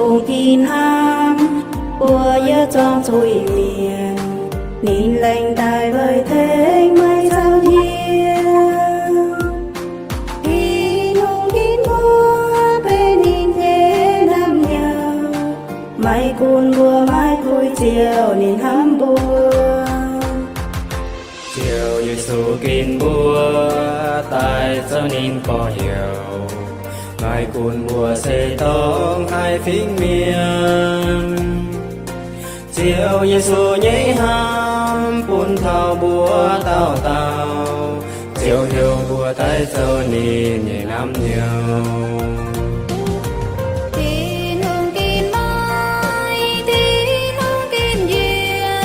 Bungx ginh hnamv mbuo yietc zungv zuiz-mienh, ninh laengz daaih weic tengx meih caux yie. Tin-Hungh ginh mbuo benx ninh nyei naamh nyouz, maiv gunv mbuo maiv puix Ziouv ninh hnamv mbuo. Ziouv Yesu ginh mbuo daaih zoux ninh gorx-youz, maiv gunv mbuo se dorngx haaix fingx mienh. Ziouv Yesu nyei hnamv bun taux mbuo dauh dauh. Ziouv heuc mbuo daaih zoux ninh nyei naamh nyouz. Tin-Hungh ginh meih, Tin-Hungh ginh yie,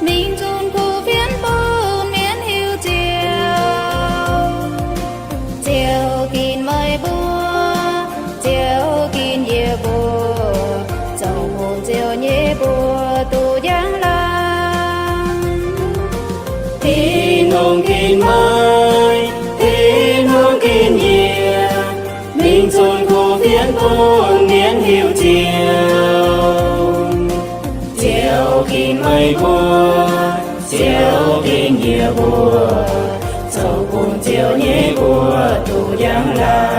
mingh zunh kuv fienx bun mienh hiuv Ziouv. Ziouv ginh meih mbuo, Ziouv ginh yie mbuo, zoux bun Ziouv nyei mbuox duqv njang laangc. Tin-Hungh ginh meih, Tin-Hungh ginh yie, mingh zunh kuv fienx bun mienh hiuv Ziouv. Ziouv ginh meih mbuo, Ziouv ginh yie mbuo, zoux bun Ziouv nyei mbuox duqv njang laangc.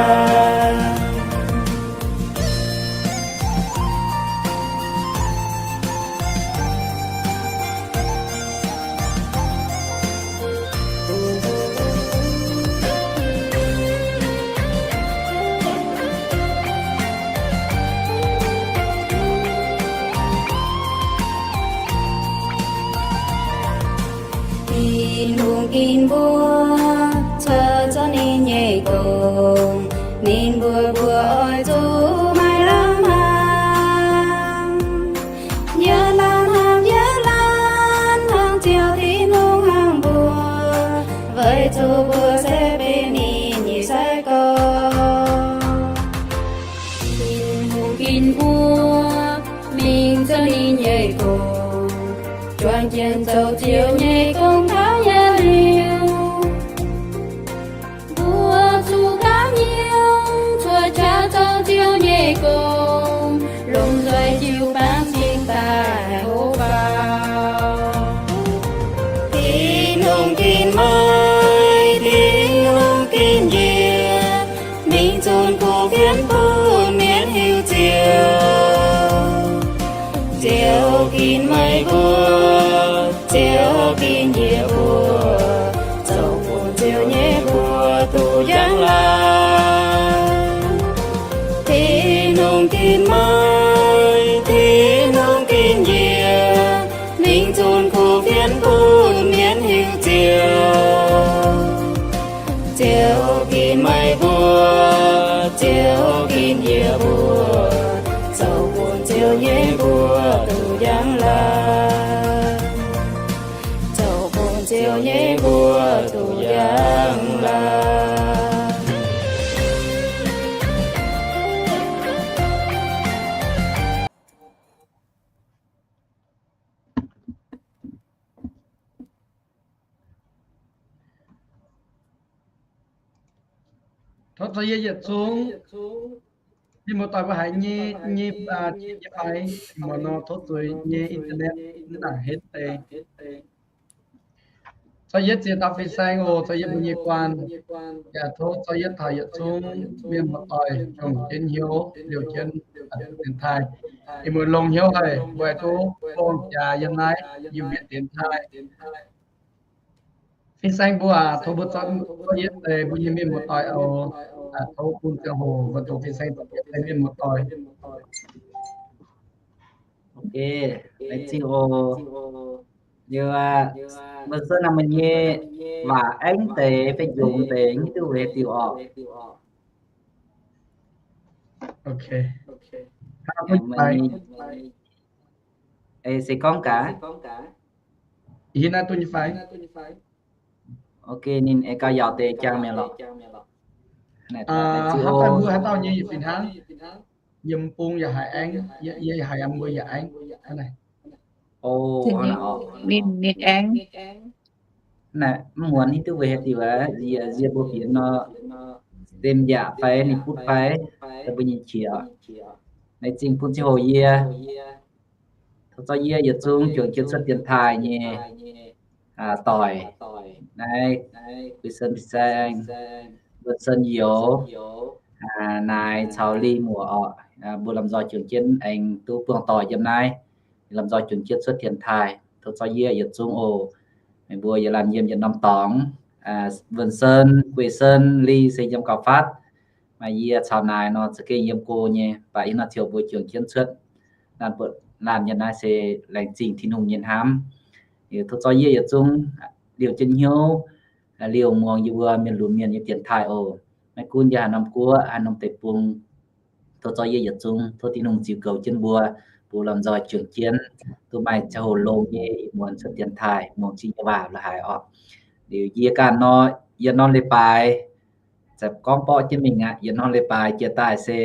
Tin-Hungh ginh mbuo cuotv zoux ninh nyei gong, ninh mbuo mbuox oix zuqc maiv lamh hnaangx. Yietc laanh hnamv yietc laanh hnangv Ziouv Tin-Hungh hnangv mbuo, weic zuqc mbuo se benx ninh nyei sai-gorx. Tin-Hungh ginh mbuo mingh zoux ninh nyei gong, juangc jienv zoux Ziouv nyei gong taux yietc liuz. Mbuo zuqc gamh nziex cuotv jaax zoux Ziouv nyei gong, longc nzoih jiu-baang cingx daaih hopv faaux. Tin-Hungh ginh meih, Tin-Hungh ginh yie, mingh zunh kuv fienx bun mienh hiuv Ziouv. Ziouv ginh meih mbuo, Ziouv ginh yie mbuo, zoux bun Ziouv nyei mbuox duqv njang laangc. Tin-Hungh ginh meih, Tin-Hungh ginh yie, mingh zunh kuv fienx bun mienh hiuv Ziouv. Ziouv ginh meih mbuo, Ziouv ginh yie mbuo, zoux bun Ziouv nyei mbuox duqv njang laangc. Zoux bun Ziouv nyei mbuox duqv njang laangc. Tov zoux yietv yietc zungv. Mienh muoz-doic mbuo haiz nyei, nyei, nyei fai? Muonz nor tov zueiz nyei internet naaic henv deix. Zoux yietv ziex dauh fin-saeng oc, zoux yietv mbuo nyei guanh. Yaac tov zoux yietv taux yietc zungv mienh muoz-doic juangc jienv hnyouv liouh jienv dienx taaih. Ih muonz longx hnyouv haic, mbuo aengx duqv buangh jaax yiem naaiv Iu-Mienh dienx taaih. Fin-saeng mbuo aac, tov mbuo zoux yietv deix mbuo nyei mienh muoz-doic oc. Tov bun ziangh hoc mbuo dongh fin-saeng zoux yietv deix mienh muoz-doic. Ok, laengz zingh oc. Liuz aqv, mbuo cuotv naaiv mbuo nyei waac aengv deix fai njongx deix hiuv duqv weic haaix diuc oc? Ok. Se gorngv gaax. Hiuv naaiv duqv nyei fai? Ok, ninh aengx gauh yaauc deix jangx mi'aqv lorqc. Hnangv fai mbuo haaix dauh nyei yietc fih hnangv, yiem bung yaac haiz aengx, yie haiz yiem mbuo yaac aengx. Ninh, ninh aengx. Naaic mv muonz hiuv duqv weic haaix diuc aqv, yie, yie mbuo bieqc nor, stem yaac fai ninh butv fai, mbuo nyei qiex. Laengz zingh bun ziangh hoc yie, tov zorqv yie yietc zungv juangc jienv cuotv dienx taaih nyei doic, naaiv Guei Sen Fin-Saeng, Wuonh Sen Youz, naaic caux Li Muoc orqc, mbuo lomh nzoih juangc jienv aengx duqv buangh doic yiem naaiv, lomh nzoih juangc jienv cuotv dienx taaih. Tov zorqv yie yietc zungv oc. Meih mbuo yie laanh yiem yietc norm dorngx, Wuonh Sen, Guei Sen, Li se yiem gauh fatv. Maaih yie caux naaic nor za'gengh yiem go nyei, mv baac ih hnoi ziouc mbuo juangc jienv cuotv laanh yiem naaiv se laengz zingh Tin-Hungh nyei hnamv. Tov zorqv yie yietc zungv liouh jienv hnyouv, liouh muangx yie mbuo mienh lunx mienh nyei dienx taaih oc. Maiv gunv yiem haaix norm guoqv, haaix norm deic-bung, tov zorqv yie yietc zungv, tov Tin-Hungh ziux goux jienv mbuo, mbuo lomh nzoih juangc jienv duqv maaih ziangh hoc longx nyei ih muonz cuotv dienx taaih muangx Ziouv nyei waac la'haaix orqc. Liuz yie ganh nor, yietc norm leiz-baaix, gorngv borqv jienv mingh aqv, yietc norm leiz-baaix jiex daaih se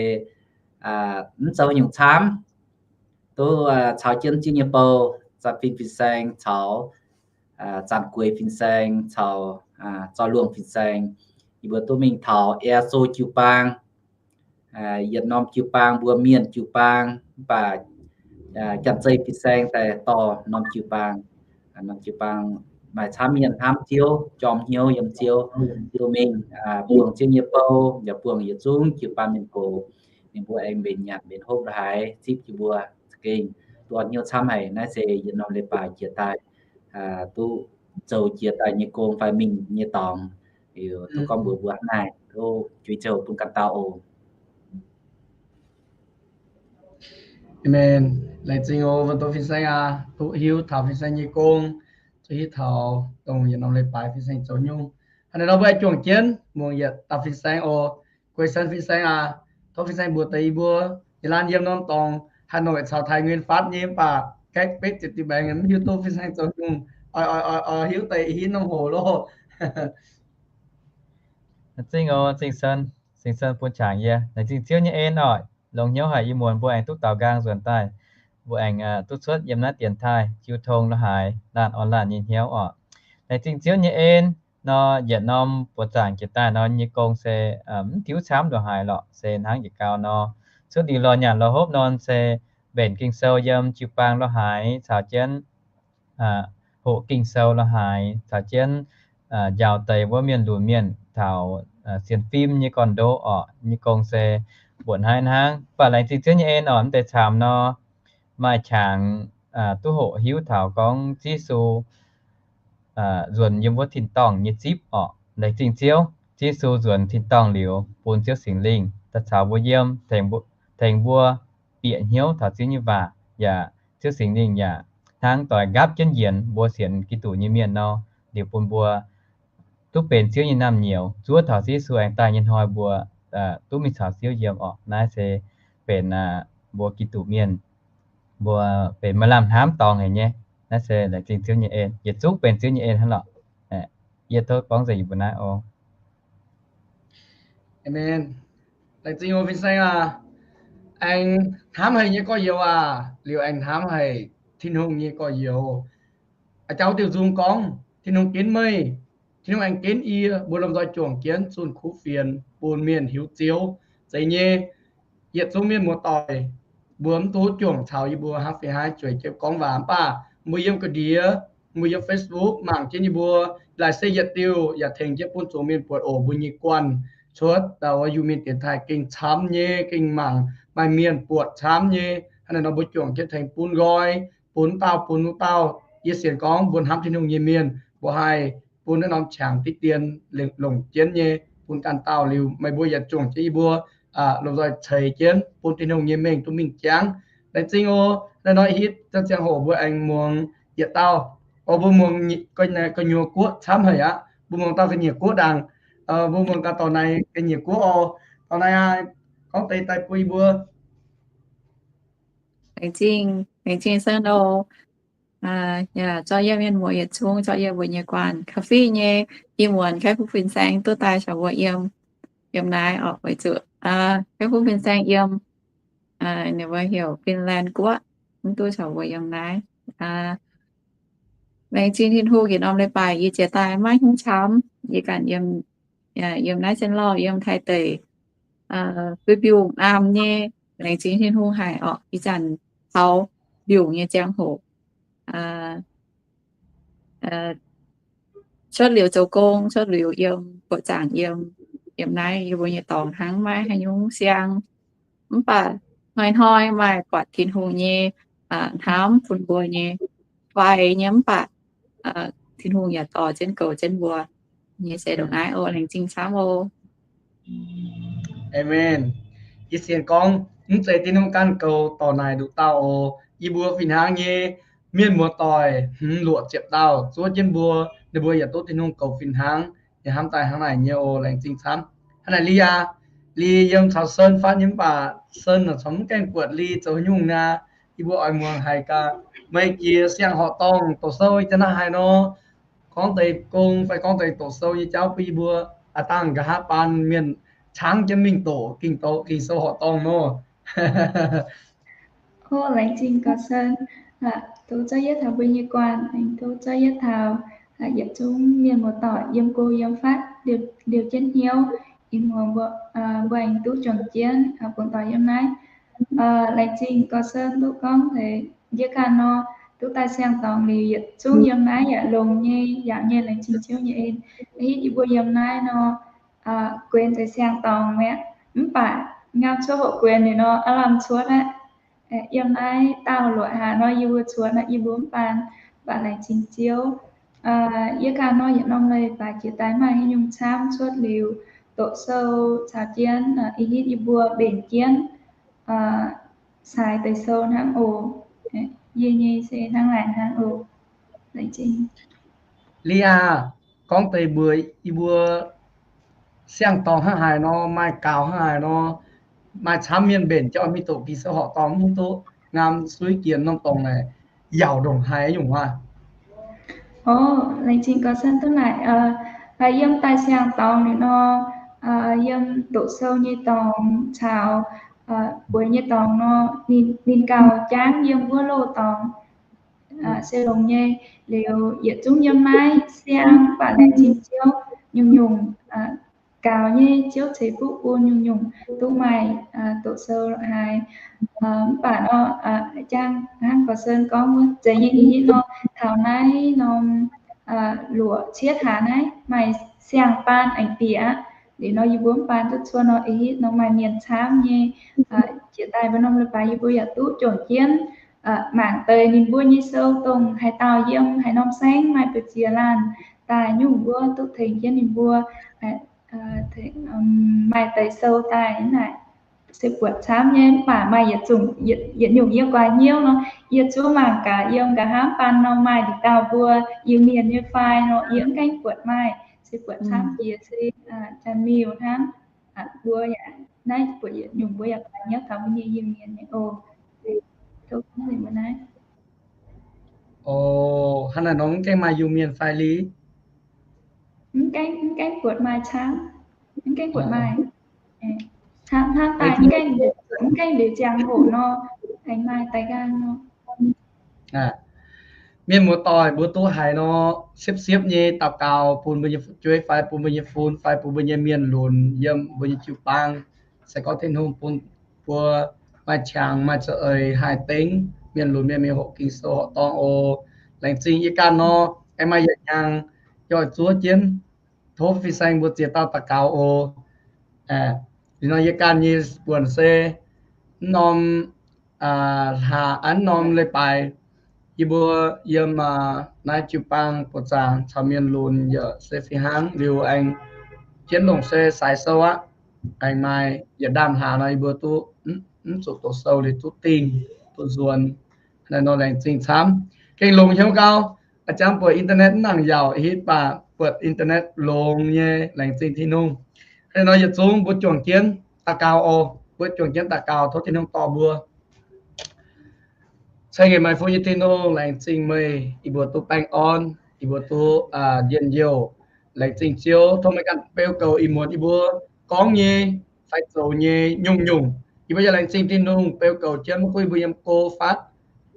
mv zoux nyungc camv, duqv caux jienv Ziouv nyei bou, Zanc Fin Fin-Saeng caux Zanc Gueix Fin-Saeng caux Zorc Luongh Fin-Saeng, yie mbuo duqv mingh taux Air Soo jiu-baang, yietc norm jiu-baang mbuo mienh jiu-baang, mv baac Janx-Zei Fin-Saeng daaih dorh norm jiu-baang. Norm jiu-baang maaih camv mienh hnamv Ziouv, jorm hnyouv yiem Ziouv, duqv mingh buangh Ziouv nyei bou, yaac buangh yietc zungv jiu-baang mienh gox, ninh mbuo aengx mbenc nyanc mbenc hopv la'haaix zipv jienv mbuo, za'gengh duqv hnyouv camv haic. Naaiv se yietc norm leiz-baaix jiex daaih, duqv zoux jiex daaih nyei gong fai mingh nyei dorngx. Liuz tov gorngv mbuox mbuo hnangv naaiv, tov juix ziouc bun ganh dauh oc. Aamen. Laengz zingh oc, Wuonh Doz Fin-Saeng aac, duqv hiuv taux Fin-Saeng nyei gong, duqv hiuv taux dongh yietc norm leiz-baaix Fin-Saeng zoux nyungc. Hnangv naaiv nor mbuo aengx juangc jienv muangx yietc dauh Fin-Saeng oc. Gueix Sen Fin-Saeng aac, tov Fin-Saeng mbuox deix yie mbuo, yie laanh yiem norm dorngx Hà Nội caux Thái Nguyên fatv nyei, mv baac gaeqv betv ziepc diuh baengx mv hiuv duqv Fin-Saeng zoux nyungc. Oix, oix, oix hiuv deix hinv norm hoc loh. Laengz zingh oc, Zingh Sen. Zingh Sen bun qangx yie. Laengz zingh Ziouv nyei en oc. Longx hnyouv haic ih muonz mbuo aengx duqv daaux nqaang nzuonx daaih. Mbuo aengx duqv cuotv yiem naaiv dienx taaih jiu tong la'haaix laanh orn laanh nyei hnyouv oc. Laengz zingh Ziouv nyei en nor, yietc norm buoz zaangc jiex daaih nor nyei gong se mv diuv camv la'haaix lorqc, se hnangv yietc gau nor, cuotv liuz lorz nyanc lorz hopv nor se mbenc Ging-Sou yiem jiu-baang la'haaix caux jienv hoqc Ging-Sou la'haaix caux jienv njaaux deix wuov mienh lunx mienh taux sienx fim nyei gorn-ndoqv orqc. Nyei gong se mbuoqc hnangv hnangv. Mv baac laengz zingh Ziouv nyei en oc, mv deix camv nor maaih qangx duqv hoqc hiuv taux gorngv Ziouv Yesu nzuonx yiem wuov tin-dorngh nyei zipv orqc. Laengz zingh Ziouv, Ziouv Yesu nzuonx tin-dorngh liuz, bun Ziouv Singx Lingh daaih caux mbuo yiem, tengx mbuo bieqc hnyouv taux Ziouv nyei waac, yaac Ziouv Singx Lingh yaac hnangv doix nqaapv jienv njiec mbuo sienx Giduc nyei mienh nor, liuz bun mbuo duqv benx Ziouv nyei naamh nyouz, zuov taux Ziouv Yesu aengx daaih nyei hnoi mbuo duqv mingh caux Ziouv yiem orqc. Naaiv se benx mbuo Giduc mienh, mbuo benx maaih lamh hnamv dorngx haic nyei. Naaiv se laengz zingh Ziouv nyei en, yietc zungv benx Ziouv nyei en hnangv lorqc. Yie tov gorngv nzengc yie mbuo naaiv oc. Aamen. Laengz zingh oc Fin-Saeng aac. Aengx hnamv haic nyei gorx-youz aac, liuz aengx hnamv haic Tin-Hungh nyei gorx-youz. A'jangv diuh nzung gorngv, Tin-Hungh ginv meih, Tin-Hungh aengx ginv yie, mbuo lomh nzoih juangc jienv zunh kuv fienx bun mienh hiuv Ziouv. Zeiz nyei, yietc zungv mienh muoz-doic, mbuo mv duqv juangc caux yie mbuo hnangv fih hnangv jueiz jienv gorngv waac, mv baac mbuo yiem ga'ndiev, mbuo yiem Facebook mangc jienv yie mbuo, laaic se yietc diuh yaac tengx jienv bun zuangx mienh buatc oc. Mbuo nyei guanh cuotv dauh Iu-Mienh dienx taaih gengh camv nyei, gengh mangc maaih mienh buatc camv nyei. Hnangv naaic nor mbuo juangc jienv tengx bun nqoi, bun wuov dauh bun wuov dauh. Yie sienx gorngv mbuo hnamv Tin-Hungh nyei mienh, mbuo haih bun naaiv norm qangx diqv dien longc jienv nyei bun ganh dauh. Liuz meih mbuo yaac juangc jienv yie mbuo lomh nzoih ceix jienv bun Tin-Hungh nyei mengh duqv mingh jangv. Laengz zingh oc. Naaiv nor hitv ziangh hoc mbuo aengx muangx yietc dauh. Oc, mbuo muangx gu'nyuoz guoqv camv haic aqv. Mbuo muangx dauh ga'nyiec guoqv ndaangc. Mbuo muangx gaax dorc naaic ga'nyiec guoqv oc. Dorc naaic aac, gorngv deix daaih bun yie mbuo. Laengz zingh, laengz zingh Sen oc. Yaac zorqv yie mienh muoz yietc zungv, zorqv yie mbuo nyei guanh Coffee nyei ih muonz Kaiv Fuqv Fin-Saeng duqv daaih caux mbuo yiem, yiem naaiv oc. Weic zuqc Kaiv Fuqv Fin-Saeng yiem, ninh mbuo heuc Finland guoqv, mv duqv caux mbuo yiem naaiv. Laengz zingh Tin-Hungh, yietc norm leiz-baaix yie jiex daaih maiv hnyouv camv, yie ganh yiem, yiem naaiv Sien Lauh, yiem Taiv deic, biu biu naamh nyei. Laengz zingh Tin-Hungh haic orqc. Ih zanc taux mbiungc nyei ziangh hoc, cuotv liuz zoux gong, cuotv liuz yiem buoqc zaangc yiem, yiem naaiv yie mbuo nyei dorngx hnangv, maiv haaix nyungc siang. Mv baac hnoi-hnoi maaih buatc Tin-Hungh nyei hnamv bun mbuo nyei fai nyei, mv baac Tin-Hungh yaac dorh jienv goux jienv mbuo nyei se ndongc naaiv oc. Laengz zingh camv oc. Aamen. Yie sienx gorngv mv zeiz Tin-Hungh ganh goux dorc naaic nduqc dauh oc. Yie mbuo fih hnangv nyei mienh muoz-doic hmz luoqc ziepc dauh zuov jienv mbuo, ninh mbuo yaac duqv Tin-Hungh goux fih hnangv. Yie hnamv daaih hnangv naaic nyei oc. Laengz zingh camv. Hnangv naaic Li aqv, Li yiem caux Sen fatv nyei mv baac Sen naaic corc mv gaengh buatc Li zoux haaix nyungc niaa. Yie mbuo oix muangx haiz gaax meih jiex siang-horqc dorngh doqc sou yie jaax naaiv haaix nor, gorngv deix gong fai gorngv deix doqc sou nyei jauv bun yie mbuo aav dangh nqa'haav baan mienh caangv jienv mingh doqc Ging-Sou, Ging-Sou horqc dorngh nor. Laengz zingh gorx Sen, tov zorqv yietv taux mbuo nyei guanh, tov zorqv yietv taux yietc zungv mienh muoz-doic yiem go yiem fatv liouh jienv hnyouv, ih muonz mbuo aengx duqv juangc jienv bungx doic yiem naaiv. Laengz zingh gorx Sen duqv gorngv haiz yie ganh nor, duqv daaih siang-dorngh liuz yietc zungv yiem naaiv yaac longx nyei, yaauc nyei, laengz zingh Ziouv nyei en. Hitv yie mbuo yiem naaiv nor, guenx deix siang-dorngh mi'aqv, mv baac ngamv cuotv hoqc guenx liuz nor, aav lamh cuotv aqv. Yiem naaiv daauh luoqc haaix nor yie mbuo cuotv nor, yie mbuo mv baan, mv baac laengz zingh Ziouv. Yie ganh nor yietc norm leiz-baaix jiex daaih maaih haaix nyungc camv cuotv liuz, doqc sou caux jienv ih hitv yie mbuo mbenc jienv caaix deix sou hnangv oc. Yie nyei se hnangv naaic hnangv oc. Laengz zingh. Li aah, gorngv deix mbuox yie mbuo siang-dorngh hnangv haaix nor, maaih gaux hnangv haaix nor, maaih camv mienh mbenc jauv mingh doqc Ging-Sou horqc dorngh mv hiuv duqv ngamv suiv jiex norm dorngx naaic yaauc ndongc haaix nyungc aqv. Laengz zingh gorx Sen duqv naaic, yiem daaih siang-dorngh liuz nor, yiem doqc sou nyei dorngx caux bueix nyei dorngx nor, ninh gauh jangv yiem wuov loz-dorngx se longx nyei. Liuz yietc zungv yiem naaiv siang, mv baac laengz zingh Ziouv, nyungc-nyungc gaux nyei Ziouv ceix fuqv bun nyungc-nyungc duqv maaih doqc sou haaix. Mv baac nor, jang hnangv gorx Sen gorngv wuov, zeiz nyei ih hitv nor, taux naaiv norm luoqc cietv hlaax naaiv maaih siang baan aengx bieqc aqv. Liuz nor yie mbuo mv baan duqv cuotv nor, ih hitv nor maaih mienh camv nyei. Jiex daaih mbuo norm leiz-baaix yie mbuo yaac duqv juangc jienv mangc deix ninh mbuo nyei sou, dongh haaix dauh yiem haaix norm saengv maaih buoz-ziex laanh daaih nyungc wuov duqv tengx jienv ninh mbuo maaih deix sou daaih naaic. Se buatc camv nyei, mv baac maaih yietc zungv, yietc nyungc yie guaax hnyouv nor, yie zuov mangc gaax yiem nqa'haav baan nor maaih ndiev dauh mbuo Iu-Mienh nyei fai nor, yie mv gaengh buatc maaih. Se buatc camv jiex se Jaa-Miuh hnangv. Mbuo yaac naaiv buatc yietc nyungc mbuo yaac guaax hnyouv taux mbuo nyei Iu-Mienh nyei oc. Tov gorngv mbuo naaiv. Hnangv naaic nor mv gaengh maaih Iu-Mienh fai Li? Mv gaengh, mv gaengh buatc maaih camv. Mv gaengh buatc maaih. Hnangv daaih mv gaengh liuz ziangh hoc nor, aengx maaih daaih ganh nor. Mienh muoz-doic mbuo duqv haiz nor, siepv-siepv nyei daux gaux bun mbuo nyei fu'jueiv fai bun mbuo nyei fun fai bun mbuo nyei mienh lunx yiem mbuo nyei jiu-baang. Se gorngv Tin-Hungh bun mbuo maaih qangx maaih za'eix haih dengv mienh lunx mienh mingh hoqc Ging-Sou horqc dorngh oc. Laengz zingh yie ganh nor, aengx maaih yietc hnyangx yie oix zuov jienv tov fin-saeng mbuo ziex dauh daux gaux oc. Liuz nor yie ganh nyei buonc se mv norm hlaax, mv norm leiz-baaix yie mbuo yiem naaiv jiu-baang buoz-zaangc caux mienh lunx yaac se fih hnangv. Liuz aengx jienv longc se saaix sou aqv. Aengx maaih yietc ndaamv hlaax nor yie mbuo duqv mv zuqc doqc sou liuz duqv dingh duqv nzuonx. Naaiv nor laengz zingh camv. Gengh longx hnyouv gau, a'jangv buatc internet mv nangc yaauc, hitv baac buatc internet longx nyei, laengz zingh Tin-Hungh. Naaiv nor yietc zungv mbuo juangc jienv daux gaux oc. Mbuo juangc jienv daux gaux tov Tin-Hungh dorh mbuo. Ceng-Yeqc Maaiz Fun nyei Tin-Hungh, laengz zingh meih, yie mbuo duqv baengh orn, yie mbuo duqv njien-youh. Laengz zingh Ziouv, tov meih ganh beu goux ih muonz yie mbuo gorngv nyei fai zoux nyei nyungc-nyungc. Yie mbuo yaac laengz zingh Tin-Hungh beu goux jienv maiv gunv yie mbuo yiem go fatv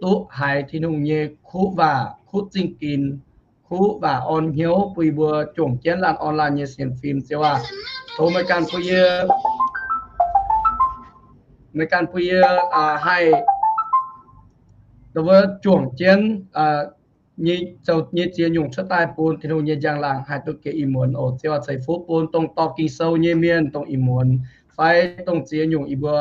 duqv haiz Tin-Hungh nyei kuv waac, kuv zingh ginx, kuv waac orn hnyouv bun yie mbuo juangc jienv laanh orn laanh nyei sienx fim. Ziouv aac, tov meih ganh bun yie meih ganh bun yie haih wuov juangc jienv nyei, zoux nyei ziex nyungc cuotv daaih bun Tin-Hungh nyei njang-laangc haih duqv geh ih muonz oc. Ziouv aac, ceix fuqv bun dongh dorh Ging-Sou nyei mienh, dongh ih muonz fai dongh ziex nyungc yie mbuo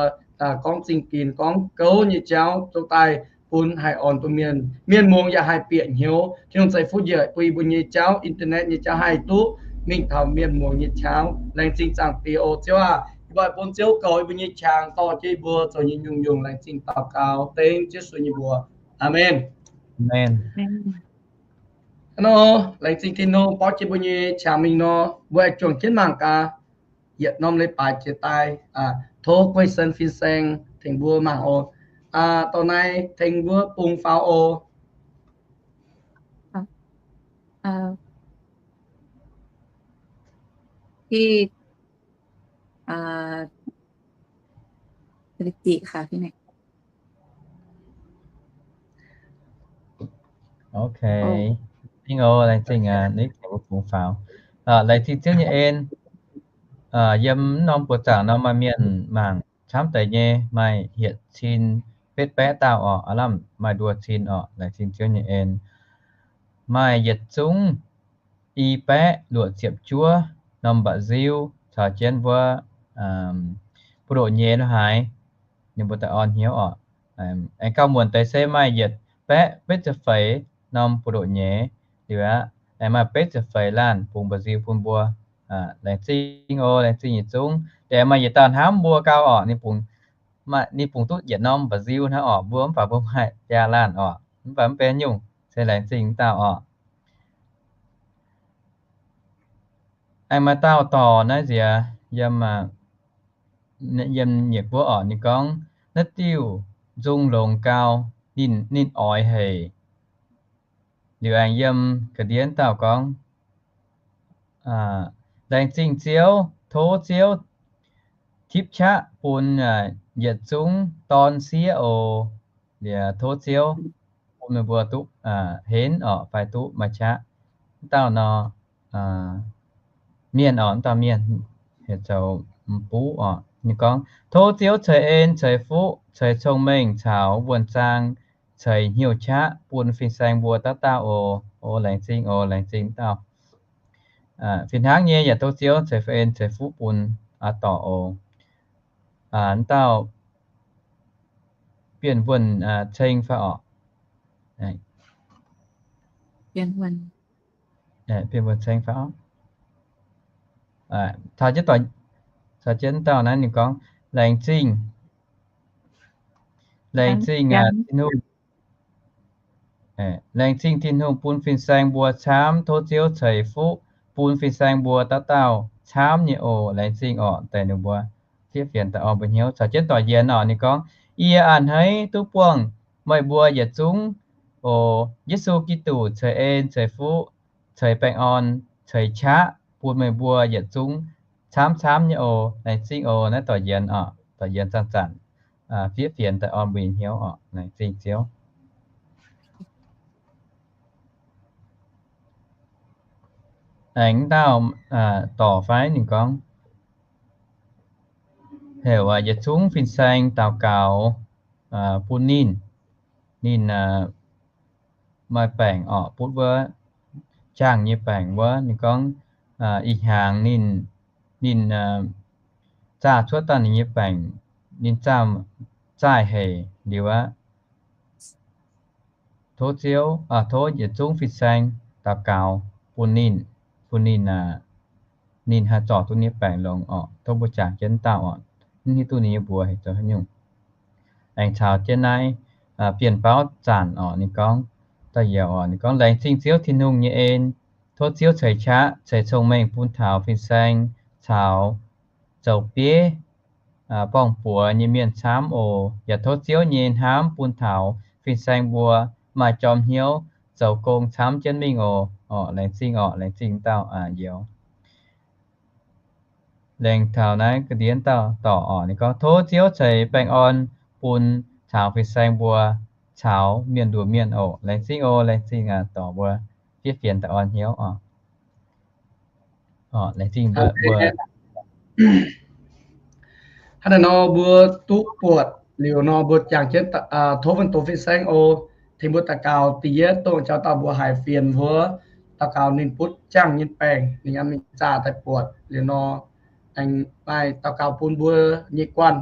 gorngv zingh ginx gorngv gouv nyei jauv zoux daaih bun haih orn duqv mienh. Mienh muangx yaac haih bieqc hnyouv. Tin-Hungh ceix fuqv njiec bun yie mbuo nyei jauv, internet nyei jauv haih duqv mingh taux mienh muangx nyei qangx. Laengz zingh Zaangc Diex oc. Ziouv aac, yie mbuo bun Ziouv goux yie mbuo nyei qangx dorh jienv yie mbuo zoux nyei nyungc-nyungc. Laengz zingh daux gaux dengv Yesu nyei mbuox. Aamen. Aamen. Hnangv nor, laengz zingh Tin-Hungh borqv jienv mbuo nyei qangx mingh nor, mbuo aengx juangc jienv mangc gaax yietc norm leiz-baaix jiex daaih. Tov Guei Sen fin-saeng tengx mbuo mangc oc. Dorh naaiv tengx mbuo bungx faaux oc. Ok. Laengz zingh, ninh bungx faaux. Laengz zingh Ziouv nyei en. Yiem norm buoz zaangc nor maaih mienh mangc camv deix nyei, maaih hietc cin betv baeqv dauh oc. Aav lamh maaih nduoh cin oc. Laengz zingh Ziouv nyei en. Maaih yietc zungv i baeqv luoqc ziepc juov norm mba'nziu caux jienv wuov buoz-ndoqv nyei lo haaix, ninh mbuo daaih orn hnyouv oc. Aengx gauh muonc deix se maaih yietc baeqv betv ziepc feix norm buoz-ndoqv nyei. Liuz aqv, aengx maaih betv ziepc feix laanh bungx mba'nziu bun mbuo. Laengz zingh oc, laengz zingh yietc zungv. Liuz aengx maaih yietc dauh hnamv mbuo gau oc, ninh bungx duqv yietc norm mba'nziu hnangv oc. Mbuo mv baac mbuo maaih biaa laanh oc, mv baac mv benx nyungc, se laengz zingh dauh oc. Aengx maaih dauh dorc naaiv nziex yiem, yiem Nyiec Guoqv oc. Ninh gorngv, naaiv diuh nzung longx gau, ninh, ninh oix haic. Liuz aengx yiem ga'ndiev dauh gorngv, laengz zingh Ziouv, tov Ziouv tipv qaqv bun yietc zungv dorn siev oc. Liuz tov Ziouv bun meih mbuo duqv henv oc, fai duqv maaih qaqv. Wuov dauh nor, mienh oc, wuov dauh mienh heuc zoux M'buv oc. Ninh gorngv, tov Ziouv ceix en, ceix fuqv, ceix cong-mengh caux wuonh zaang, ceix hnyouv qaqv bun fin-saeng mbuo dauh dauh oc. O, laengz zingh oc, laengz zingh dauh. Fih hnangv nyei yaac tov Ziouv ceix en ceix fuqv bun aa dorc oc. Wuov dauh Bienh Wuonh Ceng fai orqc? Bienh Wuonh Ceng fai orqc? Taux jienv dauh naaiv ninh gorngv, laengz zingh, laengz zingh Tin-Hungh. Laengz zingh Tin-Hungh bun fin-saeng mbuo camv. Tov Ziouv ceix fuqv bun fin-saeng mbuo dauh dauh camv nyei oc. Laengz zingh orqc, deix ninh mbuo fiev fienx daaih orn mbuo hnyouv. Caux jienv doic yienx orqc, ninh gorngv, yie a'hneiv duqv buangh meih mbuo yietc zungv oc. Yesu Giduc ceix en ceix fuqv, ceix baengh orn, ceix qaqv bun meih mbuo yietc zungv camv camv nyei oc. Laengz zingh oc. Naaiv doic yienx orqc, doic yienx zanc zanc fiev fienx daaih orn mbuo hnyouv orqc. Laengz zingh Ziouv. Aengx dauh dorc fai ninh gorngv, heuc yietc zungv fin-saeng daux gaux bun ninh. Ninh maaih baengc orqc, butv wuov jaangh nyei baengc wuov. Ninh gorngv ih hnyangx ninh, ninh zaah cuotv daaih ninh nyei baengc, ninh zaah zaaih haic liuz aqv. Tov Ziouv, tov yietc zungv fin-saeng daux gaux bun ninh, bun ninh, ninh haih zorc duqv ninh nyei baengc longx orqc. Tov mbuo jangx jienv dauh orqc, mv hiuv duqv ninh nyei mbuox heuc zoux haaix nyungc. Aengx caux jienv naaiv bienh bauv zanc orqc, ninh gorngv, dauh yauc orqc, ninh gorngv, laengz zingh Ziouv Tin-Hungh nyei en. Tov Ziouv ceix qaqv ceix cong-mengh bun taux fin-saeng caux zoux bieiv borng-buoz nyei mienh camv oc. Yaac tov Ziouv nyei hnamv bun taux fin-saeng mbuo maaih jorm hnyouv zoux gong camv jienv mingh oc. Orqc, laengz zingh orqc, laengz zingh dauh youz. Laengz taux naaiv ga'ndiev dauh dorc orqc, ninh gorngv, tov Ziouv ceix baengh orn bun caux fin-saeng mbuo caux mienh nduoc mienh oc. Laengz zingh oc, laengz zingh dorc mbuo fiev fienx daaih orn hnyouv oc. Laengz zingh mbuo. Hnangv naaiv nor mbuo duqv buatc liuz nor mbuo jangx jienv tov wuonh doqc fin-saeng oc. Tengx mbuo daux gaux da'yietv dongh jauv dauh mbuox haic fienx wuov, daux gaux ninh butv jangh nyei baengc, ninh yaac mingh zaah daaih buatc liuz nor, aengx maaih daux gaux bun mbuo nyei guanh,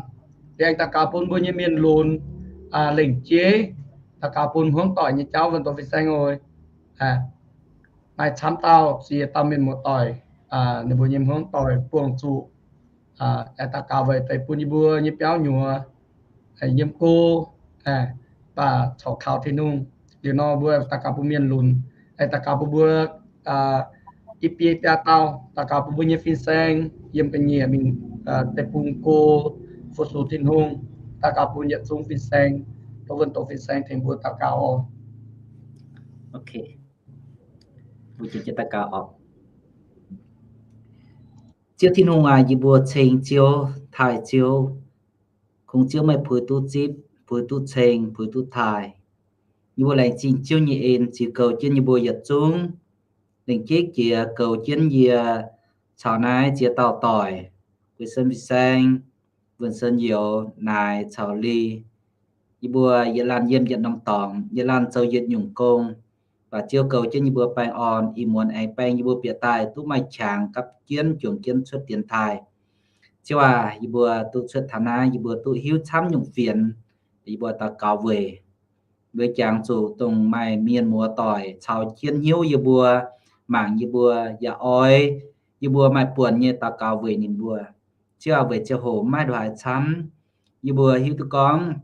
liuz aengx daux gaux bun mbuo nyei mienh lunx, lengc jeiv daux gaux bun hmuangv doic nyei jauv wuonh doqc fin-saeng oc. Maaih camv dauh ziex dauh mienh muoz-doic, ninh mbuo nyei hmuangv doic buangh zuqc, aengx daux gaux weic deix bun yie mbuo nyei biauv nyuoz yiem go, baac corc kaux Tin-Hungh. Liuz nor mbuo daux gaux bun mienh lunx, aengx daux gaux bun mbuo i biei biaa dauh, daux gaux bun mbuo nyei fin-saeng yiem ga'nyiec mingh deic-bung go, fu-sux Tin-Hungh. Daux gaux bun yietc zungv fin-saeng, tov wuonh doqc fin-saeng tengx mbuo daux gaux oc. Ziouv Tin-Hungh aac, yie mbuo ceng Ziouv, taaih Ziouv. Kungx Ziouv meih puix duqv zipv, puix duqv ceng, puix duqv taaih. Yie mbuo laengz zingh Ziouv nyei en ziux goux jienv yie mbuo yietc zungv lengc jeiv jiex goux jienv yie caux naaiv ziex dauh doic, Guei Sen fin-saeng, Wuonh Sen youz, Naaic caux Li. Yie mbuo yietc laanh yiem yietc norm dorngx, yietc laanh zoux yietc nyungc gong, baac Ziouv goux jienv yie mbuo baengh orn, ih muonz aengx baeng yie mbuo bieqc daaih duqv maaih qangx gapv jienv juangc jienv cuotv dienx taaih. Ziouv aac, yie mbuo duqv cuotv taux naaiv, yie mbuo duqv hiuv camv nyungc fienx, yie mbuo daux gaux weic, weic jangx zuqc dongh maaih mienh muoz-doic caux jienv hnyouv yie mbuo, mangc yie mbuo, yaac oix yie mbuo maaih buonc nyei daux gaux weic ninh mbuo. Ziouv aac, weic ziangh hoc maiv ndongc haaix camv, yie mbuo hiuv duqv gorngv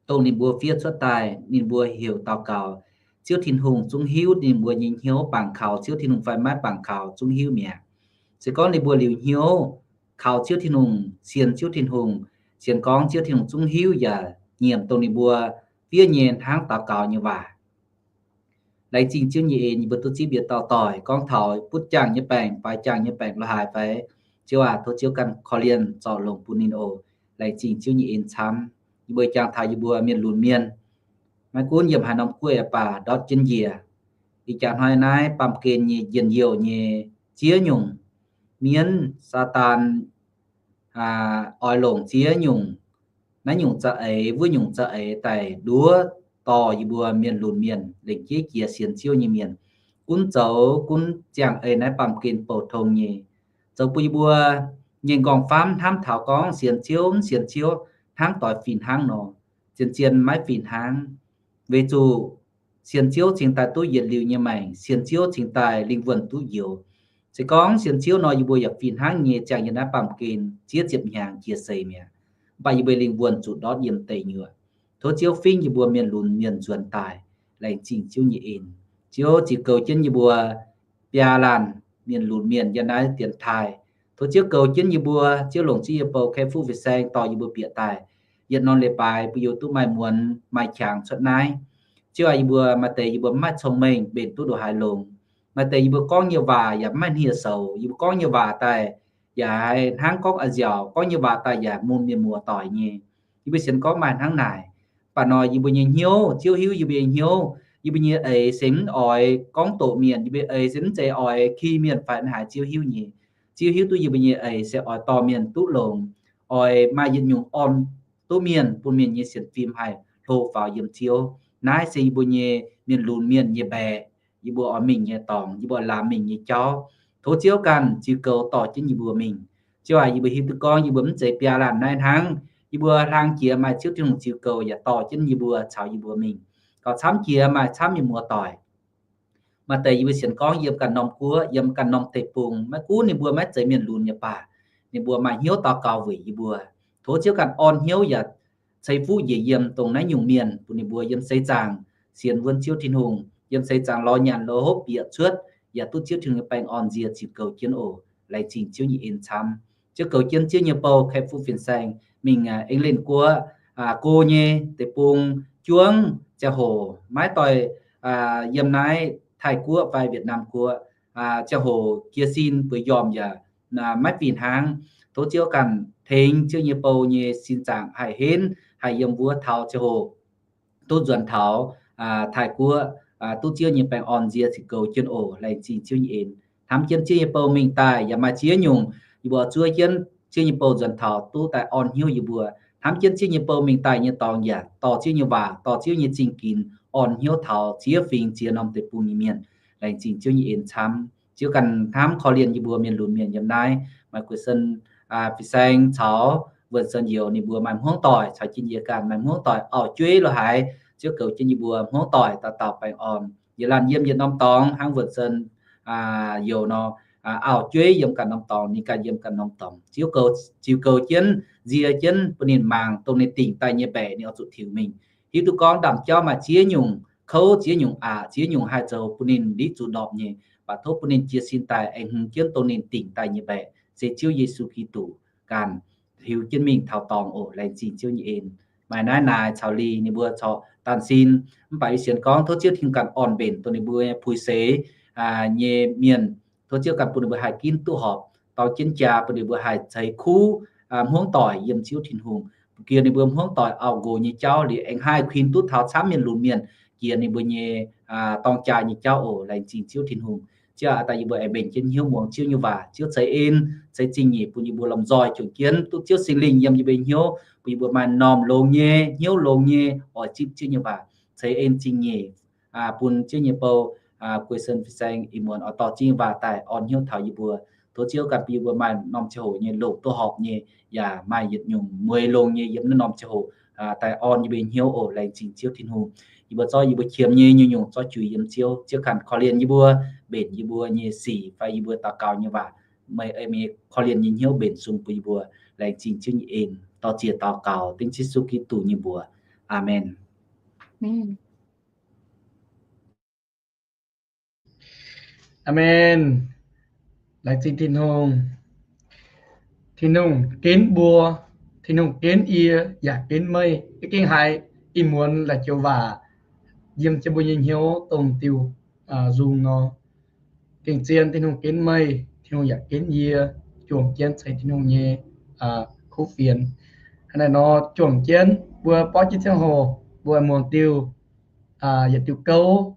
dongh ninh mbuo fiev cuotv daaih, ninh mbuo heuc daux gaux, Ziouv Tin-Hungh zungv hiuv ninh mbuo nyei hnyouv bangc kaux Ziouv Tin-Hungh fai maiv bangc kaux zungv hiuv mi'aqv. Se gorngv ninh mbuo liuz hnyouv kaux Ziouv Tin-Hungh, sienx Ziouv Tin-Hungh, sienx gorngv Ziouv Tin-Hungh zungv hiuv yaac nyiemc dongh ninh mbuo fiev nyei hnangv daux gaux nyei waac. Laengz zingh Ziouv nyei en, yie mbuo duqv zipv yietc dauh doic gorngv taux butv jangh nyei baengc, baaix jangh nyei baengc lorz haaix fai. Ziouv aac, tov Ziouv ganh korv-lienh zorc longc bun ninh oc. Laengz zingh Ziouv nyei en camv. Yie mbuo jangx taux yie mbuo mienh lunx mienh, maiv gunv yiem haaix norm guoqv yaac baac, ndortv jienv njiec. Ih jaax hnoi naaiv baamh gen nyei njien-youh nyei ziex nyungc mienv, Saadaan oix longc ziex nyungc, naaiv nyungc za'eix, wuov nyungc za'eix daaih nduov dorh yie mbuo mienh lunx mienh, lengc jeiv jiex sienx Ziouv nyei mienh, gunv zoux gunv ziangh ei naaiv baamh gen bouh tong nyei, zoux bun yie mbuo nyei nqorngv-famv hnamv taux gorngv sienx Ziouv mv sienx Ziouv hnangv doix fih hnangv nor, zien-zien maiv fih hnangv. Weic zuqc sienx Ziouv cingx daaih duqv yietc liuz nyei maengc, sienx Ziouv cingx daaih lingh wuonh duqv njoux. Se gorngv sienx Ziouv nor, yie mbuo yaac fih hnangv nyei ziangh yiem naaiv baamh gen ziex ziepc hnyangx jiex seix mi'aqv. Mv baac yie mbuo lingh wuonh zuqc ndortv yiem deic nyuoqc. Tov Ziouv fingv yie mbuo mienh lunx mienh nzuonx daaih. Laengz zingh Ziouv nyei en. Ziouv ziux goux jienv yie mbuo biaa laanh mienh lunx mienh yiem naaiv dienx taaih. Tov Ziouv goux jienv yie mbuo. Ziouv longc Ziouv nyei bou kaeqv fuqv fin-saeng dorh yie mbuo bieqc daaih yietc norm leiz-baaix bun yie mbuo duqv maaih muonz maaih qangx cuotv naaiv. Ziouv aac, yie mbuo maaih deix yie mbuo mv maaih cong-mengh mbenc duqv ndongc haaix longx. Maaih deix yie mbuo gorngv nyei waac yaac mv maaih hniev-soux. Yie mbuo gorngv nyei waac daaih yaac haiz hnangv gorngv a'nziaauc, gorngv nyei waac daaih yaac mun mienh muoz-doic nyei. Yie mbuo sienx gorngv maaih hnangv naaic. Mv baac nor yie mbuo nyei hnyouv, Ziouv hiuv yie mbuo nyei hnyouv. Yie mbuo nyei eix se mv oix gorngv doqc mienh, yie mbuo eix se mv zeiz oix ki mienh fai haaix, Ziouv hiuv nyei. Ziouv hiuv duqv yie mbuo nyei eix se oix dorh mienh duqv longx, oix maaih yietc nyungc orn duqv mienh, bun mienh nyei sienx fim haih hlo faaux yiem Ziouv. Naaiv se yie mbuo nyei mienh lunx mienh nyei mbaeqc, yie mbuo oix mingh nyei dorngx, yie mbuo oix laamx mingh nyei jauv. Tov Ziouv ganh ziux goux dorh jienv yie mbuo mingh. Ziouv aac, yie mbuo hiuv duqv gorngv yie mbuo mv zeiz biaa laanh naaiv hnangv. Yie mbuo hlang jiex maaih Ziouv Tin-Hungh ziux goux yaac dorh jienv yie mbuo caux yie mbuo mingh. Gauh camv jiex maaih camv mienh muoz-doic. Maaih deix yie mbuo sienx gorngv yiem ganh norm guoqv, yiem ganh norm deic-bung, maiv gunv ninh mbuo maiv zeiz mienh lunx yaac baac, ninh mbuo maaih hnyouv daux gaux weic yie mbuo. Tov Ziouv ganh orn hnyouv yaac ceix fuqv njiec yiem dongh naaiv nyungc mienh, bun ninh mbuo yiem seix zaangc sienx wuonv Ziouv Tin-Hungh, yiem seix zaangc lorz nyanc lorz hopv bieqc cuotv, yaac duqv Ziouv Tin-Hungh nyei baengh orn nzie ziux goux jienv oc. Laengz zingh Ziouv nyei en camv. Ziouv goux jienv Ziouv nyei bou kaeqv fuqv fin-saeng mingh England guoqv, go nyei deic-bung juangv ziangh hoc maiv doix yiem naaiv Taiv Guoqv fai Wietnam Guoqv, ziangh hoc jiex sin bueix njormh yaac maiv fih hnangv. Tov Ziouv ganh tengx Ziouv nyei bou nyei sin zaangc haih henv, haih yiem wuov taux ziangh hoc duqv nzuonx taux Taiv Guoqv, duqv Ziouv nyei baengh orn nzie ziux goux jienv oc. Laengz zingh Ziouv nyei en. Hnamv jienv Ziouv nyei bou mingh daaih yaac maaih ziex nyungc yie mbuo zuov jienv Ziouv nyei bou nzuonx taux duqv daaih orn hnyouv yie mbuo. Hnamv jienv Ziouv nyei bou mingh daaih nyei dorngx yaac dorh Ziouv nyei waac, dorh Ziouv nyei zingh ginx orn hnyouv taux ziex fingx ziex norm deic-bung nyei mienh. Laengz zingh Ziouv nyei en camv. Ziouv ganh hnamv korv-lienh yie mbuo mienh lunx mienh yiem naaiv, maaih Guei Sen, Fin Saeng caux Wuonh Sen Youz ninh mbuo maaih hmuangv doic caux jienv yie ganh maaih hmuangv doic auv-jueiv lo haaix. Ziouv goux jienv yie mbuo hmuangv doic dauh dauh baengh orn, yietc laanh yiem yietc norm dorngx hnangv Wuonh Sen Youz nor, auv-jueiv yiem ganh norm dorngx, ninh ganh yiem ganh norm dorngx. Ziouv goux, ziouc goux jienv, nzie jienv bun ninh mangc dongh ninh dingc daaih nyei mbaeqc ninh oix zuqc tiux mingh. Hiuv duqv gorngv ndaamv-jauv maaih ziex nyungc kouv, ziex nyungc aqc, ziex nyungc haih zoux bun ninh liqv zuqc ndorpc nyei, baac tov bun ninh jiez sin daaih aengx hmz jienv dongh ninh dingc daaih nyei mbaeqc, se Ziouv Yesu Giduc ganh tiux jienv mingh taux dorngx oc. Laengz zingh Ziouv nyei en. Maaih naaiv naaic caux lingh ninh mbuo corc daanh sin, mv baac yie sienx gorngv tov Ziouv Tin-Hungh ganh orn-mbenc dongh ninh mbuo nyei puix seix nyei mienh. Tov Ziouv ganh bun ninh mbuo haih ginv duqv horpc, dorng jienv jaa bun ninh mbuo haih ceix kuv hmuangv doic yiem Ziouv Tin-Hungh, bun ninh mbuo hmuangv doic auv-nqox nyei jauv liuz aengx haih kuinx duqv taux camv mienh lunx mienh jiex ninh mbuo nyei dorng jaa nyei jauv oc. Laengz zingh Ziouv Tin-Hungh. Ziouv aac, daaih yie mbuo aengx mbenc jienv hnyouv muangx Ziouv nyei waac. Ziouv ceix en ceix zingh nyeic bun yie mbuo lomh nzoih juangc jienv duqv Ziouv Singx Lingh yiem yie mbuo hnyouv, bun yie mbuo maaih m'normh longx nyei, hnyouv longx nyei oix zipv Ziouv nyei waac. Ceix en zingh nyeic bun Ziouv nyei bou Guei Sen Fin Saeng ih muonz oix dorh Ziouv nyei waac daaih orn hnyouv taux yie mbuo. Tov Ziouv ganh bun yie mbuo maaih norm ziangh hoc nyei longc duqv horpc nyei, yaac maaih yietc nyungc mueiz longx nyei yiem naaiv norm ziangh hoc daaih orn yie mbuo hnyouv oc. Laengz zingh Ziouv Tin-Hungh. Yie mbuo zorqv yie mbuo qiemx nyei nyungc-nyungc zorqv juix yiem Ziouv. Ziouv ganh korv-lienh yie mbuo, mbenc yie mbuo nyei sic fai yie mbuo daux gaux nyei waac. Meih ei meih korv-lienh nyei hnyouv mbenc sung bun yie mbuo. Laengz zingh Ziouv nyei en. Dor-ziec daux gaux dengv Yesu Giduc nyei mbuox. Aamen. Aamen. Laengz zingh Tin-Hungh. Tin-Hungh ginv mbuo, Tin-Hungh ginv yie yaac ginv meih. Yie gengh haiz ih muonz la'joux waac yiem jienv mbuo nyei hnyouv dongh diuh nzung nor. Gengh zien Tin-Hungh ginv meih, Tin-Hungh yaac ginv yie, juangc jienv ceix Tin-Hungh nyei kuv fienx. Hnangv naaiv nor juangc jienv mbuo borqv jienv ziangh hoc mbuo muangx diuh, yietc diuh gouv.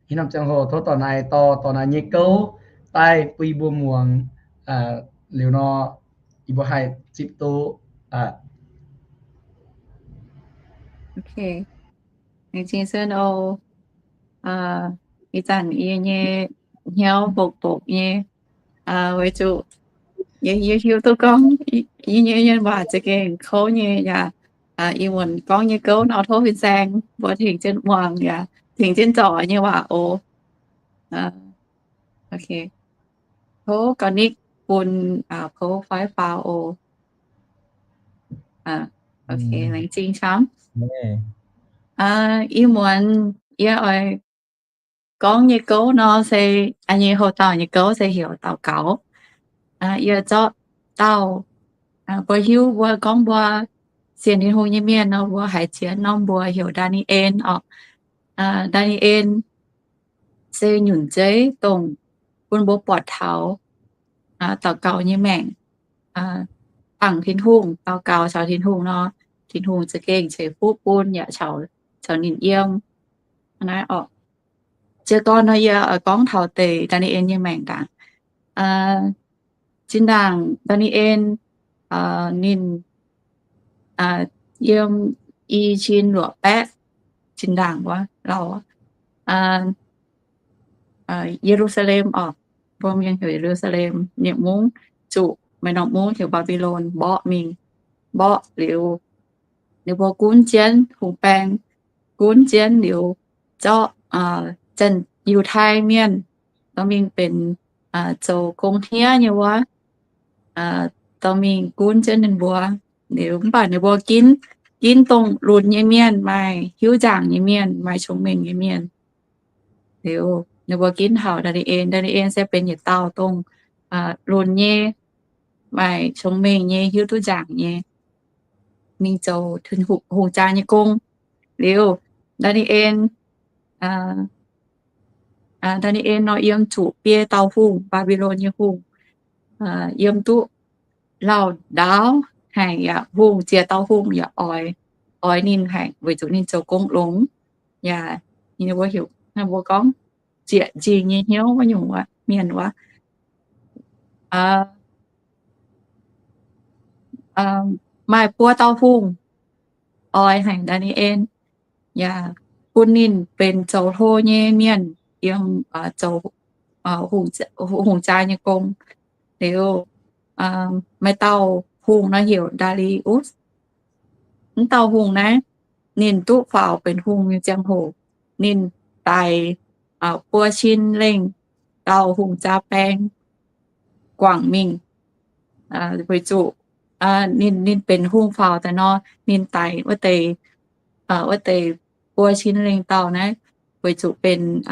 Ih norm ziangh hoc tov dorh naaiv, dorh, dorh naaiv nyei gouv daaih bun yie mbuo muangx. Liuz nor yie mbuo haih zipv duqv. Ok. Laengz zingh Sun oc. Ih zanc yie nyei hnyouv mbopv-mbopv nyei, weic zuqc yie hiuv duqv gorngv yie nyei waac za'gengh kouv nyei yaac ih muonz gorngv nyei gouv nor tov fin-saeng mbuo tengx jienv muangx yaac tengx jienv zorc nyei waac oc. Ok. Tov ga'nyiec bun pou fai faaux oc. Ok, laengz zingh camv. Ih muonz yie oix gorngv nyei gouv nor se, nyei houx-dauh nyei gouv se heuc daux gaux. Yie zorqv dauh, mbuo hiuv mbuo gorngv mbuo sienx Tin-Hungh nyei mienh nor mbuo haiz jiex norm mbuox heuc Ndaa^ni^en oc. Ndaa^ni^en se nyunc zeiv dongh bun mbuo buatc taux daux gaux nyei maengc. Dangc Tin-Hungh, daux gaux caux Tin-Hungh nor, Tin-Hungh za'gengh ceix fuqv bun yaac caux ninh yiem. Naaiv oc, jiez gorn nor yie oix gorngv taux deix Ndaa^ni^en nyei maengc ndaangc. Zinh ndaangc Ndaa^ni^en ninh yiem i cin luoqc baeqv zinh ndaangc wuov lauh Ye^lu^saa^lem oc, mbuo mienh heuc Ye^lu^saa^lem nyei mungv zuqc maaih norm mungv heuc Mbaa^mbi^lon mborqv mingh. Mborqv liuz, ninh mbuo gunv jienv hungh baeng, gunv jienv liuz zorqv Zanh Yiutai Mienh dorh mingh benx zoux gong hniev nyei wuov, dorh mingh gunv jienv ninh mbuo. Liuz mv baac ninh mbuo ginv, ginv dongh lunx nyei mienh, maaih hiuv njaangc nyei mienh, maaih cong-mengh nyei mienh. Liuz ninh mbuo ginv taux Ndaa^ni^en. Ndaa^ni^en se benx yietc dauh dongh lunx nyei, maaih cong-mengh nyei, hiuv duqv njaangc nyei, mingh zoux hungh jaa nyei gong. Liuz Ndaa^ni^en, Ndaa^ni^en nor yiem zuqc biei dauh hungh, Mbaa^mbi^lon nyei hungh, yiem duqv lauh ndaauv haic yaac hungh, ziex dauh hungh yaac oix, oix ninh haic weic zuqc ninh zoux gong longx. Yaac ninh mbuo heuc, ninh mbuo gorngv zieqc nzingh nyei hnyouv wuov nyungc mienh wuov. maaih buo dauh hungh oix haic Ndaa^ni^en, yaac bun ninh benx zoux hlo nyei mienh yiem zoux hungh jaa nyei gong. Liuz maaih dauh hungh nor heuc Ndaa^li^utv. Mv dauh hungh naaiv, ninh duqv faaux benx hungh nyei ziangh hoc, ninh daix buo cin lengh dauh hungh jaa-baeng guangc mingh. Weic zuqc ninh, ninh benx hungh faaux daaih nor, ninh daix wuov deix, wuov deix buo cin lengh dauh naaiv, weic zuqc benx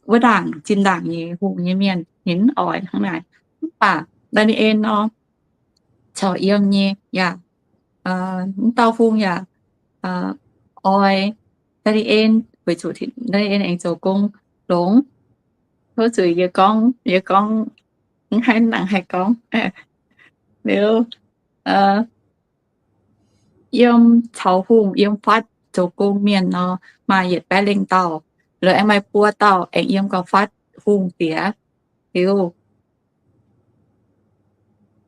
wuov ndaangc zinh ndaangc nyei hungh nyei mienh ninh mv oix hnangv naaic. Mv baac Ndaa^ni^en nor, caux yiem nyei yaac, mv dauh hungh yaac oix Ndaa^ni^en, weic zuqc Ndaa^ni^en aengx zoux gong longx. Tov zuqc yie gorngv, yie gorngv mv haih nangc haih gorngv. Liuz yiem caux hungh yiem fatv zoux gong mienh nor, maaih yietc baeqv lengh dauh. Liuz aengx maaih buo dauh aengx yiem gauh fatv hungh diex. Liuz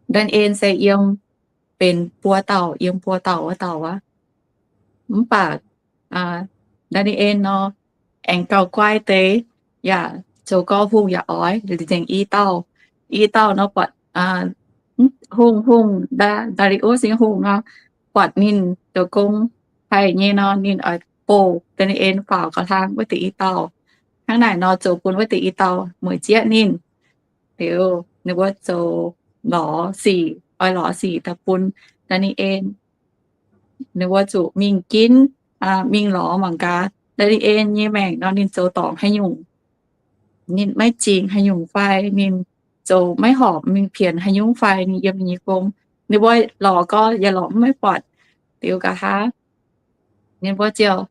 Ndaa^ni^en se yiem benx buo dauh, yiem buo dauh wuov dauh aqv. Mv baac Ndaa^ni^en nor, aengx gauh guai deix, yaac zoux gong hungh yaac oix nzengc i dauh. I dauh nor buatc hungh, hungh Ndaa^li^utv nyei hungh nor, buatc ninh zoux gong haih nyei nor, ninh oix bouh Ndaa^ni^en faaux gauh hlang wuov deix i dauh. Hnangv naaic nor zoux bun wuov deix i dauh mueic zieqv ninh. Liuz ninh mbuo zoux lorz sic, oix lorz sic daaih bun Ndaa^ni^en. Ninh mbuo zuqc mingh ginv, mingh lorz mangc gaax Ndaa^ni^en nyei maengc nor ninh zoux dorngc haaix nyungc, ninh maiv zingx haaix nyungc fai ninh zoux maiv horpc mingh pienx haaix nyungc fai ninh yiem ninh nyei gong. Ninh mbuo lorz gorx yaac lorz maiv buatc. Liuz nqa'haav ninh mbuo ziouc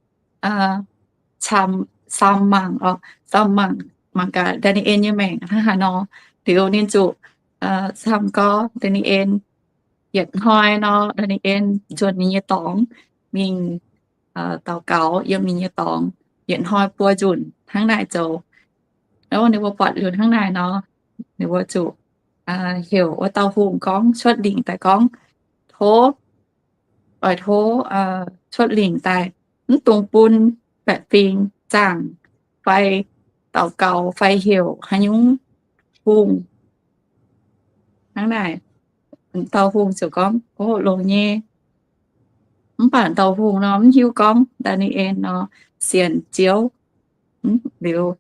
camv, samx mangc, samx mangc, mangc gaax Ndaa^ni^en nyei maengc hnangv haaix nor. Liuz ninh zuqc camv gorx Ndaa^ni^en. Yietc hnoi nor Ndaa^ni^en nzuonx ninh nyei dorngx mingh daux gaux yiem ninh nyei dorngx. Yietc hnoi buo nzunc hnangv naaic zoux. Ninh mbuo buatc nzunc hnangv naaic nor, ninh mbuo zuqc heuc wuov dauh hungh gorngv, cuotv lingc daaih gorngv, tov, oix tov cuotv lingc daaih, mv dungx bun baeqc fingx zaangc fai daux gaux fai heuc haaix nyungc hungh. Hnangv naaic, dauh hungh ziouc gorngv, o, longx nyei. Mv baac dauh hungh nor mv hiuv gorngv Ndaa^ni^en nor sienx Ziouv. Liuz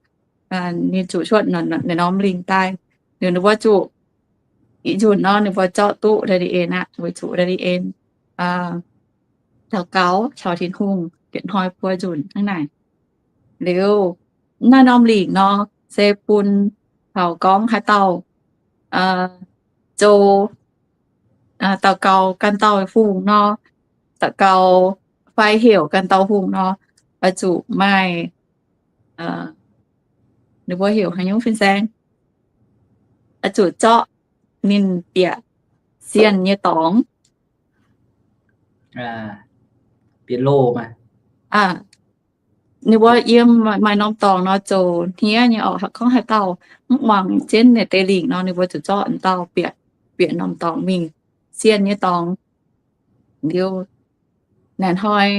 ninh zuqc cuotv naaiv norm lingc daaih. Liuz ninh mbuo zuqc, ih nzunc nor ninh mbuo zorqv duqv Ndaa^ni^en aqv, weic zuqc Ndaa^ni^en daux gaux caux Tin-Hungh yietc hnoi buo nzunc hnangv naaic. Liuz naaiv norm lingc nor se bun taux gorngv haaix dauh zoux daux gaux ganh dauh hungh nor, daux gaux fai heuc ganh dauh hungh nor, oix zuqc maaih, ninh mbuo heuc haaix nyungc fin-saeng, oix zuqc zorqv ninh bieqc sienh nyei dorngx. Bieqc loh maah. Ninh mbuo yiem maaih norm dorngx nor zoux hniev nyei orqc, gorngv haaix dauh mv muangx jienv naaiv deix lingc nor, ninh mbuo zuqc zorqv dauh bieqc, bieqc norm dorngx mingh, sienh nyei dorngx. Liuz naaic hnoi,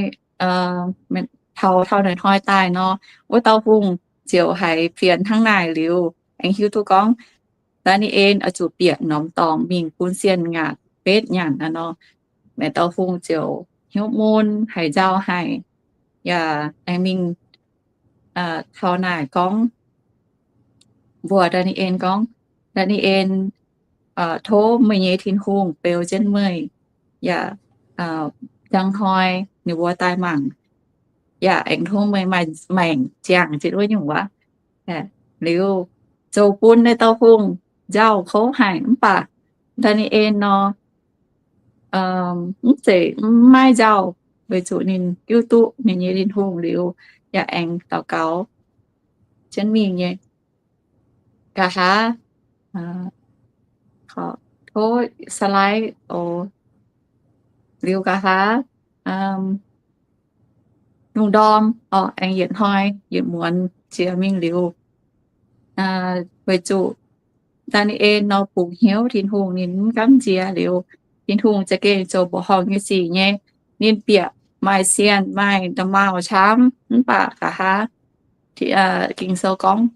taux, taux naaic hnoi daaih nor, wuov dauh hungh ziouc haiz fienx hnangv naaic liuz, aengx hiuv duqv gorngv Ndaa^ni^en oix zuqc bieqc norm dorngx mingh bun sienh ngaatc betv nyanc aqv nor. Naaic dauh hungh ziouc hnyouv mun haic, nzauh haic, yaac aengx mingh taux naaic gorngv, mbuox Ndaa^ni^en gorngv, Ndaa^ni^en, tov meih nyei Tin-Hungh beu jienv meih, yaac njang hnoi ninh mbuo daaih mangc, yaac aengx tov meih maaih maengc ziangh jienv wuov nyungc waac. Liuz zoux bun naaiv dauh hungh nzauh kouv haic, mv baac Ndaa^ni^en nor, mv zeiz, mv maaih nzauh, weic zuqc ninh hiuv duqv ninh nyei Tin-Hungh liuz, yaac aengx daux gaux jienv mingh nyei. Nqa'haav, tov slide oc. Liuz nqa'haav lungh ndorm orqc, aengx yietc hnoi yietc muonz jiex mingh liuz, weic zuqc Ndaa^ni^en nor bungx hnyouv Tin-Hungh, ninh mv gamh nziex liuz, Tin-Hungh za'gengh zoux mbuoqc horngh nyei sic nyei. Ninh bieqc maaih sienh, maaih nda'maauh camv, mv baac nqa'haav Ging-Sou gorngv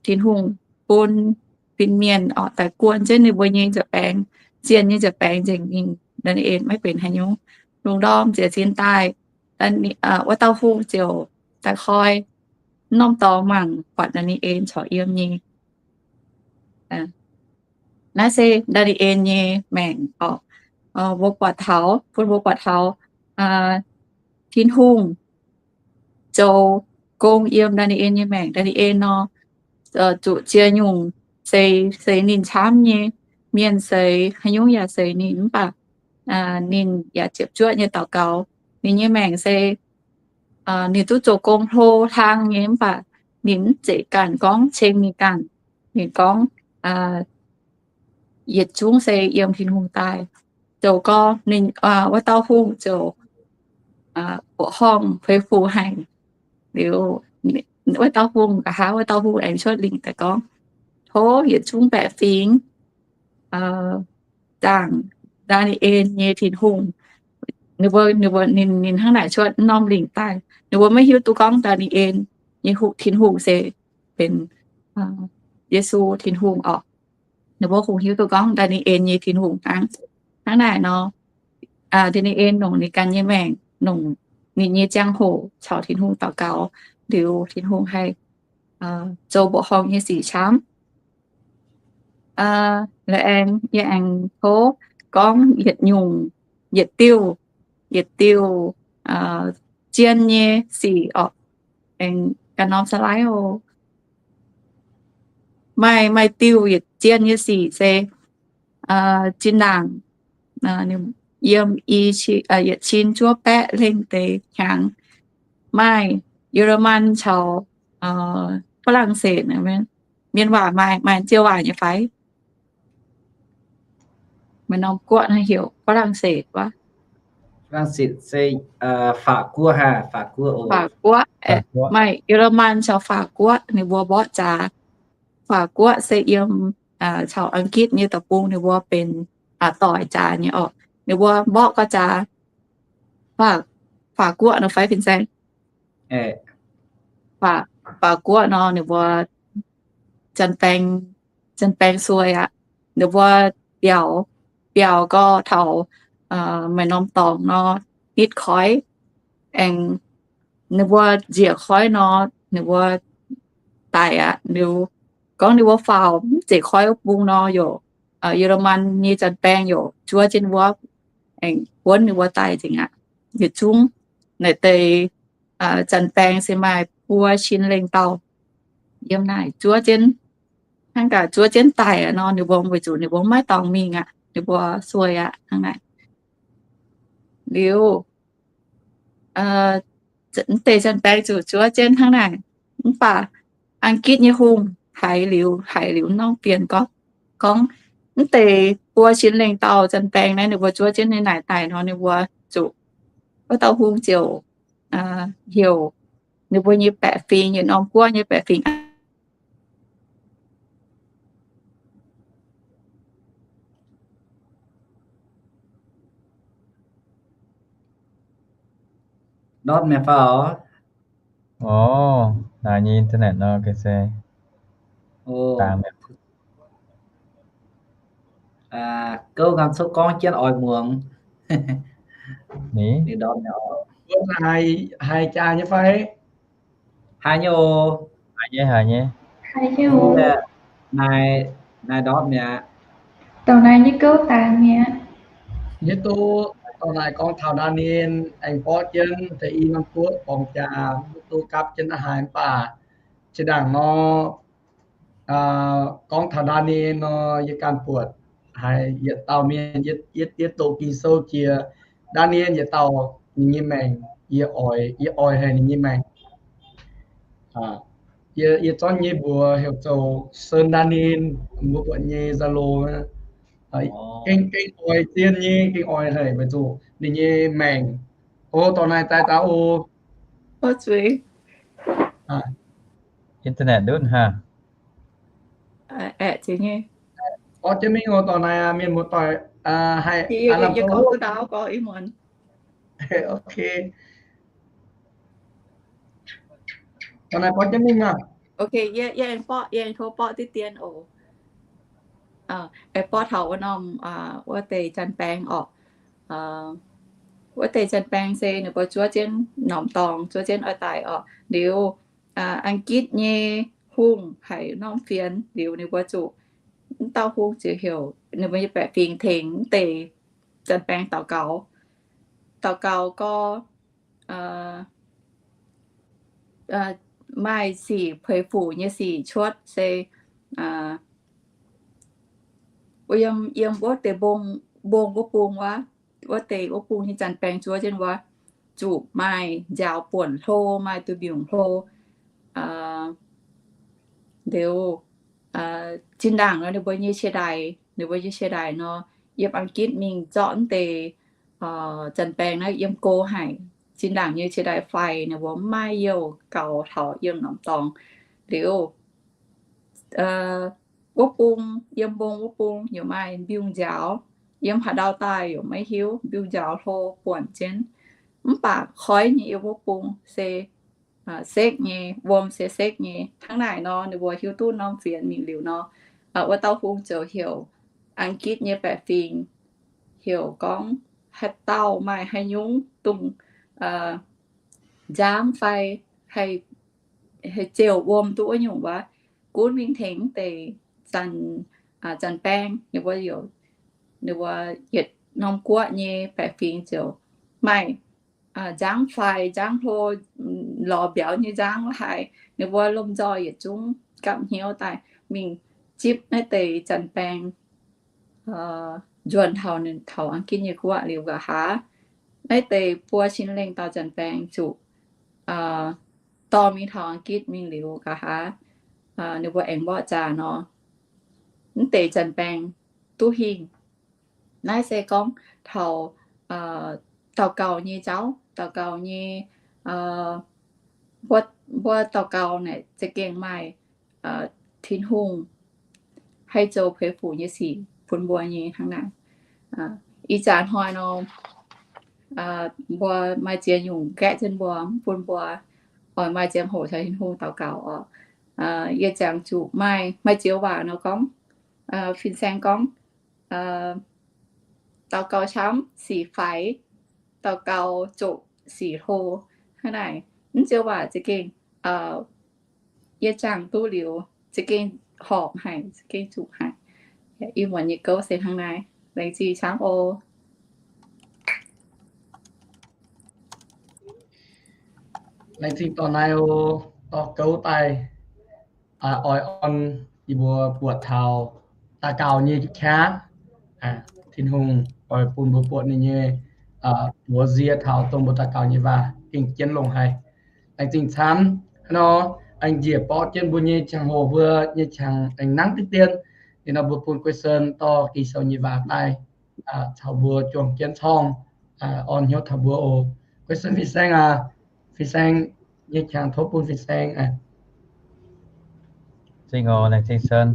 Tin-Hungh bun fin-mienh oc daaih guon jienv ninh mbuo nyei nza'baengx, zienh nyei nza'baengx nzengc mingh. Ndaa^ni^en maiv benx haaix nyungc. Lungh ndorm ziouc zin daaih, wuov dauh hungh ziouc daaih koi norm dorngx mangc buatc Ndaa^ni^en corc yiem nyei. Naaiv se Ndaa^ni^en nyei maengc oc. Mbuo buatc taux, bun mbuo buatc taux Tin-Hungh zoux gong yiem Ndaa^ni^en nyei maengc. Ndaa^ni^en nor, zuqc ziex nyungc seix, seix ninh camv nyei. Mienh seix, haaix nyungc yaac seix ninh, mv baac ninh yaac ziepc zuoqv nyei daux gaux. Ninh nyei maengc se ninh duqv zoux gong hlo hlang nyei, mv baac ninh mv zeiz ganh gorngv ceng ninh ganh. Ninh gorngv yietc zungv se yiem Tin-Hungh daaih. Zoux gau, ninh, wuov dauh hungh ziouc mbuoqc horngh hueix fuc haic. Liuz, wuov dauh hungh, nqa'haav wuov dauh hungh aengx cuotv lingc daaih gorngv, tov yietc zungv baeqc fingx zaangc Ndaa^ni^en nyei Tin-Hungh. Ninh mbuo, ninh mbuo, ninh, ninh hnangv naaic cuotv norm lingc daaih. Ninh mbuo maiv hiuv duqv gorngv Ndaa^ni^en nyei Tin-Hungh se benx Yesu Tin-Hungh oc. Ninh mbuo kungx hiuv duqv gorngv Ndaa^ni^en nyei Tin-Hungh hnangv. Hnangv naaic nor, Ndaa^ni^en longc ninh ganh nyei maengc, longc ninh nyei ziangh hoc caux Tin-Hungh daux gaux, liuz Tin-Hungh haih zoux mbuoqc horngh nyei sic camv. La'aengx yie aengx tov gorngv yietc nyungc, yietc diuh, yietc diuh zien nyei sic oc. Aengx ganh norm slide oc. Maaih, maaih diuh yietc zien nyei sic se zinh ndaangc yiem i, yietc cin juov baeqv lengh deix hnyangx, maaih Yereman caux Faa^lang^setc, mienh waac maaih, maaih ziouc waac nyei fai? Maaih norm guoqv naaiv heuc Faa^lang^setc wuov. Faa^lang^setc se Faatc Guoqv haic, Faatc Guoqv oc. Faatc Guoqv, maaih Yereman caux Faatc Guoqv, ninh mbuo mborqv jaax. Faatc Guoqv se yiem caux A'gitv nyei deic-bung ninh mbuo benx doic jaax nyei oc. Ninh mbuo mborqv gau jaax Faatc Guoqv nor fai fin-saeng? Faatc Guoqv nor ninh mbuo janx-baeng, janx-baeng sueih aqv. Ninh mbuo biaux, biaux gau taux maaih norm dorngx nor, nitv koiv. Aengx ninh mbuo njiec koiv nor, ninh mbuo daic aqv. Liuz gorngv ninh mbuo faaux mv zeiz koiv wuov bung nor, youc Yereman nyei janx-baeng youc zuov jienv wuov, aengx buonv ninh mbuo daic nzengc aqv. Yietc zungv naaic deix janx-baeng se maaih buo cin lengh dauh yiem naaic zuov jienv, hnangv gaax zuov jienv daic nor, ninh mbuo weic zuqc ninh mbuo maiv dorngx mingh aqv, ninh mbuo sueih aqv hnangv naaic. Liuz mv deix janx-baeng zuqc zuov jienv hnangv naaic. Mv baac A'gitv nyei hungh haiz liuz, haiz liuz norm bienh gorngv, gorngv mv deix buo cin lengh dauh janx-baeng naaiv ninh mbuo zuov jienv nyei naaic daic nor, ninh mbuo zuqc, wuov dauh hungh ziouc heuc ninh mbuo nyei baeqc fingx, yietc norm guoqv nyei baeqc fingx Ndortv mi'aqv faaux? Orv, naaiv nyei internet nor ga'sie dangx mi'aqv. Gouv nqamv cuotv gorngv jienv oix muangx. Ninh ndortv mi'aqv. Haiz jaax nyei fai? Haiz nyei oc. Haiz nyei, haiz nyei. Naaiv, naaiv ndortv mi'aqv. Douc naaiv nyei gouv dangx mi'aqv. Hiuv duqv dorh naaic gorngv taux Ndaa^ni^en aengx borqv jienv deix i norm guoqv borngz jaax, hiuv duqv gapv jienv daaih haiz mv baac zinh ndaangc nor, gorngv taux Ndaa^ni^en nor, yie ganh buatc haiz yietc dauh mienh, yie, yie doqc Ging-Sou jiex Ndaa^ni^en yietc dauh ninh nyei maengc, yie oix, yie oix haic ninh nyei maengc. Yie, yie zorqv nyei mbuox heuc zoux Sen Ndaa^ni^en, mbuo buatc nyei Zalo. Gengh, gengh oix zien nyei, gengh oix haic weic zuqc ninh nyei maengc. O, dorh naaic daaih daaih o. Internet ndutv haic. Orv, jienv mingh o, dorh naaic mienh muoz-doic, Haiz yie gorngv duqv ndau gorx ih muonz. Ok. Naaiv borqv jienv mingh maah. Ok, yie, yie aengx borqv, yie aengx tov borqv diqv dien oc. Aengx borqv taux wuov norm, wuov deix Janx-Baeng orqc. Wuov deix Janx-Baeng se ninh mbuo zuov jienv norm dorngx, zuov jienv oix daic orqc. Liuz, Ang^gitv nyei hungh haiz norm fienx liuz, ninh mbuo zuqc, wuov dauh hungh ziouc heuc ninh mbuo nyei baeqc fingx tengx wuov deix Janx-Baeng daux gaux. Daux gaux gorx, maaih sic puix fuc nyei sic cuotv se, yiem, yiem wuov deix mbong, mbong wuov bung wuov, wuov deix wuov bung nyei Janx-Baeng zuov jienv wuov, zuqc maaih njaaux buonc hlo, maaih duih mbiungc hlo. Liuz, zinh ndaangc nor ninh mbuo nyei cie-ndaix, ninh mbuo nyei cie-ndaix nor, yiem Ang^gitv mingh zorqv wuov deix Janx-Baeng naaiv yiem go haic. Zinh ndaangc nyei cie-ndaix faix, ninh mbuo mv maaih youh gaux taux yiem norm dorngx. Liuz, wuov bung, yiem mbong wuov bung yaac maaih mbiungc njaaux. Yiem haaix ndau daaih yaac maiv hiuv, mbiungc njaaux hlo buonc jienv. Mv baac koiv nyei yiem wuov bung se sekv nyei, wuom se sekv nyei. Hnangv naaic nor ninh mbuo hiuv duqv norm fienx mingh liuz nor, wuov dauh hungh ziouc heuc Ang^gitv nyei baeqc fingx, heuc gorngv haaix dauh maaih haaix nyungc dongh nzangv fai haih, haih ziouc wuom duqv wuov nyungc wuov, gunv mingh tengx deix Janx, Janx-Baeng. Ninh mbuo, ninh mbuo yietc norm guoqv nyei baeqc fingx ziouc maaih nzangv fai nzangv hlo, lorz mbiauz nyei nzangv haaix, ninh mbuo lomh nzoih yietc zungv gapv hnyouv daaih mingh zipv naaiv deix Janx-Baeng nzuonx taux, taux Ang^gitv nyei guoqv liuz nqa'haav, naaiv deix buo cin lengh dauh Janx-Baeng zuqc dorh mingh taux Ang^gitv mingh liuz nqa'haav, ninh mbuo aengx mborqv zaah nor, mv deix Janx-Baeng duqv hingh. Naaiv se gorngv taux daux gaux nyei jauv, daux gaux nyei, mbuo, mbuo daux gaux naaic za'gengh maaih Tin-Hungh haih zoux puix fuc nyei sic bun mbuo nyei hnangv naaic. Ih zanc hnoi nor, mbuo maaih ziex nyungc gaeqv jienv mbuo, mv bun mbuo oix maaih ziangh hoc caux Tin-Hungh daux gaux oc. Yie ziangh zuqc maaih, maaih zioux waac nor gorngv, fin-saeng gorngv, daux gaux camv sic faix, daux gaux zoqc sic hlo. Hnangv naaic, mv zioux waac za'gengh yie ziangh duqv liuz, za'gengh horpc haic, za'gengh zuqc haic. Ih muonz nyei gouv se hnangv naaiv. Laengz zingh camv oc. Laengz zingh dorh naaiv oc, dorh gouv daaih oix orn yie mbuo buatc taux daux gaux nyei qaqv. Tin-Hungh oix bun mbuo buatc ninh nyei buoz nzie taux dongh mbuo daux gaux nyei waac gengh jienv longx haic. Laengz zingh camv. Hnangv nor, aengx njiec borqv jienv mbuo nyei qangx hoc, mbuo nyei qangx aengx nangv diqv dien. Liuz nor mbuo bun Question dorh Ging-Sou nyei waac daaih caux mbuo juangc jienv corng, orn hnyouv taux mbuo oc. Question, fin-saeng aac, fin-saeng nyei qangx tov bun fin-saeng. Zingh oc, laengz zingh Sơn.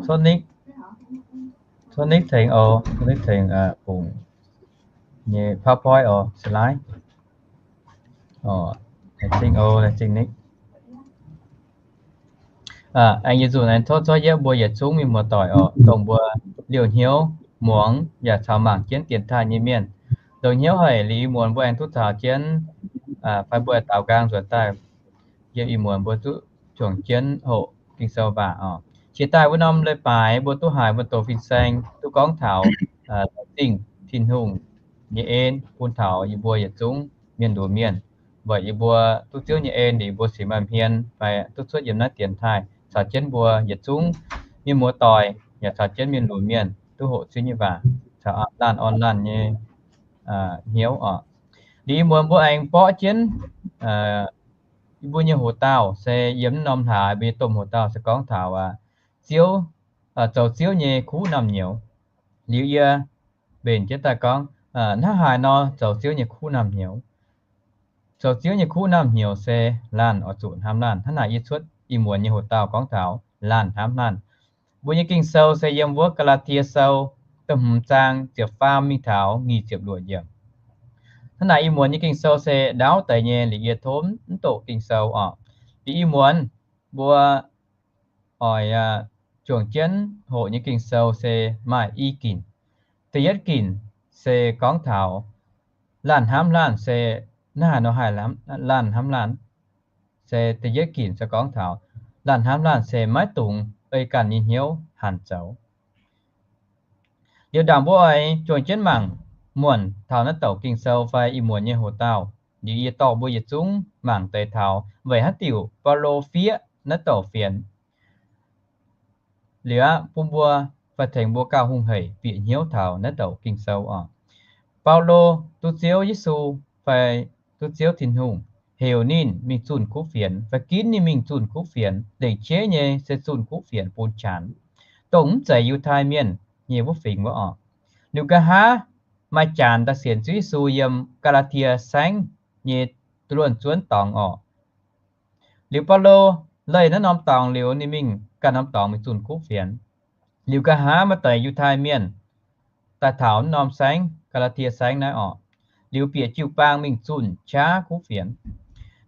Cuotv nikv, cuotv nikv tengx oc, cuotv nikv tengx bungx nyei PowerPoint oc, slide. Laengz zingh oc, laengz zingh nikv. Aengx yietc nzunc aengx tov cuotv yietv mbuo yietc zungv mienh muoz-doic oc, dongh mbuo liouh hnyouv muangx yaac caux mangc jienv dienx taaih nyei mienh. Dongh hnyouv haic liuz ih muonz mbuo aengx duqv caux jienv, fai mbuo daaux nqaang nzuonx daaih, yiem ih muonz mbuo duqv juangc jienv hoqc Ging-Sou waac oc. Qiex daaih wuov norm leiz-baaix mbuo duqv haiz mbuo doqc fin-saeng duqv gorngv taux laengz zingh Tin-Hungh nyei en bun taux yie mbuo yietc zungv mienh luoz mienh. Weic yie mbuo duqv Ziouv nyei en liuz, yie mbuo sienx maaih hmien fai duqv cuotv yiem naaiv dienx taaih caux jienv mbuo yietc zungv mienh muoz-doic yaac caux jienv mienh luoz mienh duqv hoqc Ziouv nyei waac caux laanh orn laanh nyei hnyouv oc. Liuz ih muonz mbuo aengx borqv jienv yie mbuo nyei hoc-dauh se yiem naaiv norm hlaax mbuo nyei domh hoc-dauh se gorngv taux Ziouv, zoux Ziouv nyei kuv naamh nyouz. Liuz yie mbenc jienv daaih gorngv, hnangv haaix nor zoux Ziouv nyei kuv naamh nyouz? Zoux Ziouv nyei kuv naamh nyouz se laanh oix zuqc hnamv laanh. Hnangv naaic yie cuotv ih muonz nyei hoc-dauh gorngv taux laanh hnamv laanh. Mbuo nyei Ging-Sou se yiem wuov Gaa^laa^tie Sou da'hmz zaang ziepc faam mingh taux nyic ziepc luoqc yiemc. Hnangv naaic ih muonz nyei Ging-Sou se ndaauv deix nyei, liuz yie tov mv doqc Ging-Sou oc. Liuz ih muonz mbuo oix juangc jienv hoqc nyei Ging-Sou se maaih i ginc. Da'yietv ginc se gorngv taux laanh hnamv laanh se, naaiv haaix nor haih laanh hnamv laanh? Se da'yietv ginc se gorngv taux laanh hnamv laanh se maiv dungx ei ganh nyei hnyouv hanc zoux. Liuz ndaangc mbuo oix juangc jienv mangc muonc taux naaiv douc Ging-Sou fai ih muonz nyei hoc-dauh. Liuz yie dorh mbuo yietc zungv mangc deix taux weic haaix diuc Baulo fiev naaiv douc fienx. Liuz aqv, bun mbuo fai tengx mbuo gauh hungh hec bieqc hnyouv taux naaiv douc Ging-Sou oc. Baulo duqv Ziouv Yesu fai duqv Ziouv Tin-Hungh heuc ninh mingh zunh kuv fienx, fai ginv ninh mingh zunh kuv fienx, lengc jeiv nyei se zunh kuv fienx bun Janx, dongh mv zeiz Yiutai Mienh nyei wuov fingx wuov oc. Liuz nqa'haav maaih Janx daaih sienx Ziouv Yesu yiem Gaa^laa^tie Saengv nyei duqv luonh zuonv dorngx oc. Liuz Baulo leih naaiv norm dorngx liuz, ninh mingh ganh norm dorngx mingh zunh kuv fienx. Liuz nqa'haav maaih deix Yiutai Mienh daaih taux naaiv norm saengv, Gaa^laa^tie Saengv naaiv oc. Liuz bieqc jiu-baang mingh zunh qaqv kuv fienx.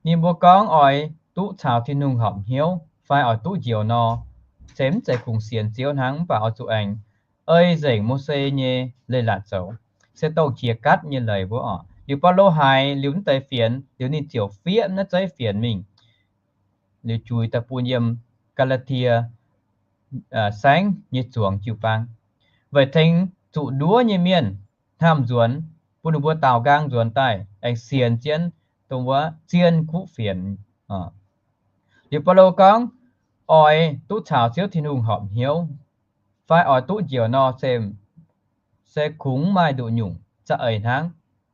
Ninh mbuo gorngv oix duqv caux Tin-Hungh horpc hnyouv fai oix duqv njoux nor, se mv zeiz kungx sienx Ziouv hnangv, mv baac oix zuqc aengx ei nzengc Mose nyei leiz-latc zoux, se dongh jiex gaatv nyei leiz wuov oc. Liuz Baulo haiz liuz mv deix fienx, liuz ninh ziouc fiev naaiv zeiv fienx mingh, liuz juix daaih bun yiem Gaa^laa^tie Saengv nyei zuangx jiu-baang, weic tengx zuqc nduov nyei mienh hnamv nzuonx, bun ninh mbuo daaux nqaang nzuonx daaih aengx sienx jienv dongh wuov zien kuv fienx. Liuz Baulo gorngv, oix duqv caux Ziouv Tin-Hungh horpc hnyouv fai oix duqv njoux nor, se kungx maaih nduqc nyungc za'eix hnangv,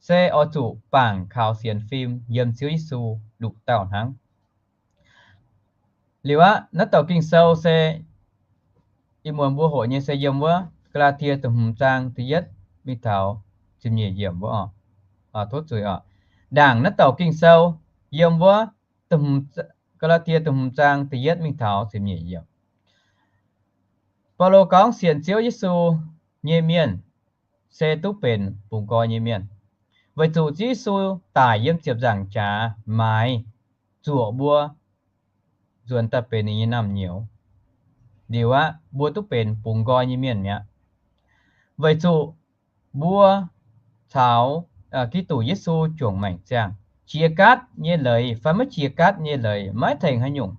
se oix zuqc bangc kaux sienx fim yiem Ziouv Yesu lungh dauh hnangv. Liuz aqv, naaiv douc Ging-Sou se ih muonz mbuo hoqc nyei se yiem wuov Gaa^laa^tie da'hmz zaang da'yietv mingh taux ziepc nyeic yiemc wuov oc. Tov zuiz oc. Ndaangc naaiv douc Ging-Sou yiem wuov Gaa^laa^tie da'hmz zaang da'yietv mingh taux ziepc nyeic yiemc. Baulo gorngv sienx Ziouv Yesu nyei mienh se duqv benx bungx nqoi nyei mienh, weic zuqc Ziouv Yesu daic yiem ziepc nzaangc jaax maaiz zuoqc mbuo nzuonx daaih benx ninh nyei naamh nyouz. Liuz aqv, mbuo duqv benx bungx nqoi nyei mienh mi'aqv. Weic zuqc mbuo caux Giduc Yesu juangc maengc ziangh, jiex gaatv nyei leiz fai maiv jiex gaatv nyei leiz maiv tengx haaix nyungc.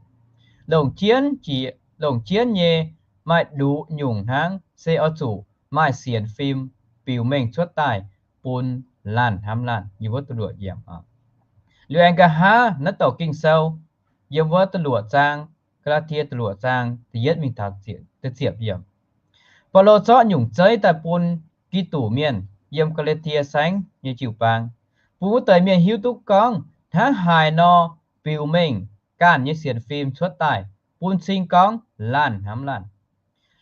Longc jienv jiex, longc jienv nyei maaih nduqc nyungc hnangv, se oix zuqc maaih sienx fim biux mengh cuotv daaih bun laanh hnamv laanh. Yiem wuov duqv luoqc yiemc. Liuz aengx nqa'haav naaiv douc Ging-Sou yiem wuov duqv luoqc zaang, Gaa^laa^tie duqv luoqc zaang da'yietv mingh taux da'ziepc yiemc. Baulo zorqv nyungc zeiv daaih bun Giduc mienh yiem Gaa^laa^tie Saengv nyei jiu-baang, bun wuov deix mienh hiuv duqv gorngv hnangv haaix nor biux mengh ganh nyei sienx fim cuotv daaih bun cing gorngv laanh hnamv laanh.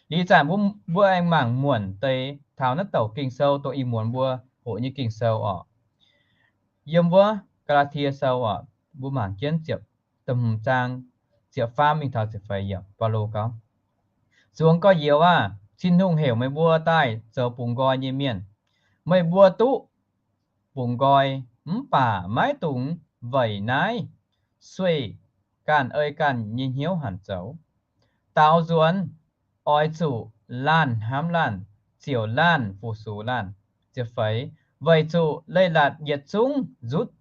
Liuz zanc mbuo aengx mangc muonc deix taux naaiv douc Ging-Sou dongh ih muonz mbuo hoqc nyei Ging-Sou oc. Yiem wuov Gaa^laa^tie Sou oc, mbuo mangc jienv ziepc, da'hmz zaang ziepc faam mingh taux ziepc feix yiemc. Baulo gorngv, Zuangx gorx-youz aah! Tin-Hungh heuc meih mbuo daaih zoux bungx nqoi nyei mienh. Meih mbuo duqv bungx nqoi, mv baac maiv dungx weic naaiv sueih ganh ei ganh nyei hnyouv hanc zoux. Daaux nzuonx oix zuqc laanh hnamv laanh, ziouc laanh fu-sux laanh. Ziepc feix, weic zuqc leiz-latc yietc zungv nzutv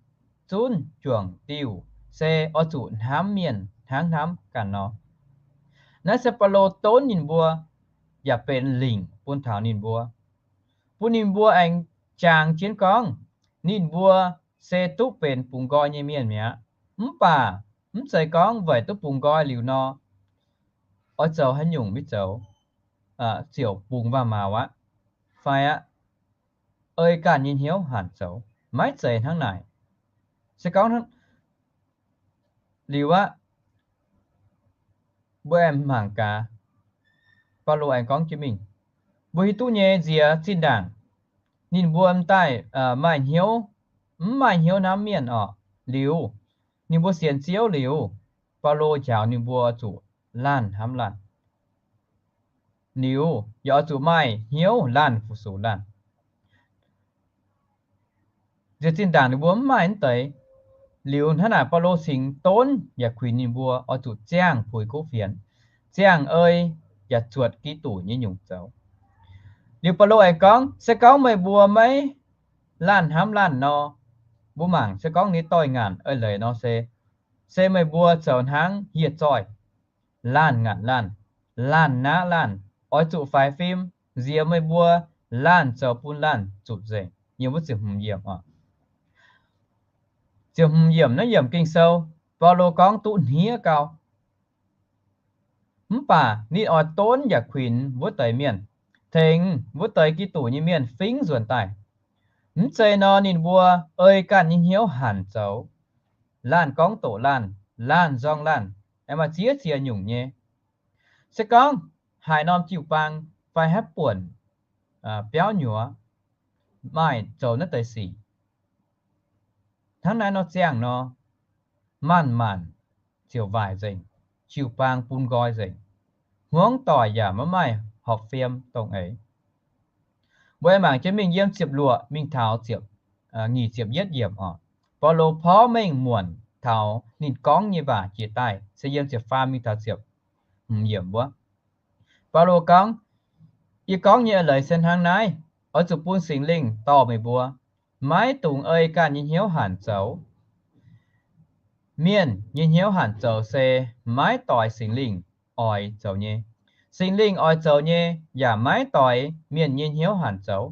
zunv juangc diuh, se oix zuqc hnamv mienh hnangv hnamv ganh nor. Naaiv se Baulo donv ninh mbuo yaac benx lingc bun taux ninh mbuo, bun ninh mbuo aengx jangx jienv gorngv ninh mbuo se duqv benx bungx nqoi nyei mienh mi'aqv. Mv baac mv zeiz gorngv weic duqv bungx nqoi liuz nor, oix zoux haaix nyungc maiv zoux, ziouc bungx waac-maux aqv, fai aqv, ei ganh nyei hnyouv hanc zoux. Maiv zeiz hnangv naaic. Se gorngv liuz aqv, mbuo aengx mangc gaax, Baulo aengx gorngv jienv mingh, mbuo hiuv duqv nyei nziex zinh ndaangc ninh mbuo m'daaih maaih hnyouv, mv maaih hnyouv hnamv mienh orqc. Liuz ninh mbuo sienx Ziouv liuz, Baulo njaaux ninh mbuo zuqc laanh hnamv laanh. liuz, yaac oix zuqc maaih hnyouv laanh fu-sux laanh. Nziex zinh ndaangc ninh mbuo mv maaih naaiv deix. Liuz hnangv naaic, Baulo cingx donv yaac kuinx ninh mbuo oix zuqc ziangh puix kuv fienx, ziangh ei, yaac zuotc Giduc nyei nyungc zoux. Liuz Baulo aengx gorngv, se gorngv meih mbuo maiv laanh hnamv laanh nor, mbuo mangc se gorngv nyei doix-ngaanc eix leiz nor se, se meih mbuo zoux hnangv hieh zoih, laanh ngaatc laanh, laanh naqv laanh, oix zuqc faix fim, nziex meih mbuo laanh zoux bun laanh zuqc nzengc. Yiem wuov ziepc hmz yiemc oc. Ziepc hmz yiemc naaiv yiemc Ging-Sou, Baulo gorngv duqv hniev gau. Mv baac ninh oix donv yaac kuinx wuov deix mienh, tengx wuov deix Giduc nyei mienh fingx nzuonx daaih. Mv zeiz nor ninh mbuo ei ganh nyei hnyouv hanc zoux, laanh gorngv doqc laanh, laanh nzorng laanh, aengx maaih ziex ziex nyungc nyei. Se gorngv haaix norm jiu-baang fai haaix buonc biauv nyuoz maaih zoux naaiv deix sic hnangv naaiv nor ziangh nor, maanc maanc ziouc waaic nzengc, jiu-baang bun nqoi nzengc, hmuangv doic yaac maiv maaih horpc fiem dongh eix. Mbuo aengx mangc jienv mingh yiem ziepc luoqc mingh taux ziepc, nyic ziepc yietv yiemc oc. Baulo porv mengh muonc taux ninh gorngv nyei waac jiex daaih se yiem ziepc faam mingh taux ziepc hmz yiemc wuov. Baulo gorngv, yie gorngv nyei eix leiz se hnangv naaiv, oix zuqc bun Singx Lingh dorh meih mbuo, maiv dungx ei ganh nyei hnyouv hanc zoux. Mienh nyei hnyouv hanc zoux se maiv doix Singx Lingh oix zoux nyei. Singx Lingh oix zoux nyei yaac maiv doix mienh nyei hnyouv hanc zoux.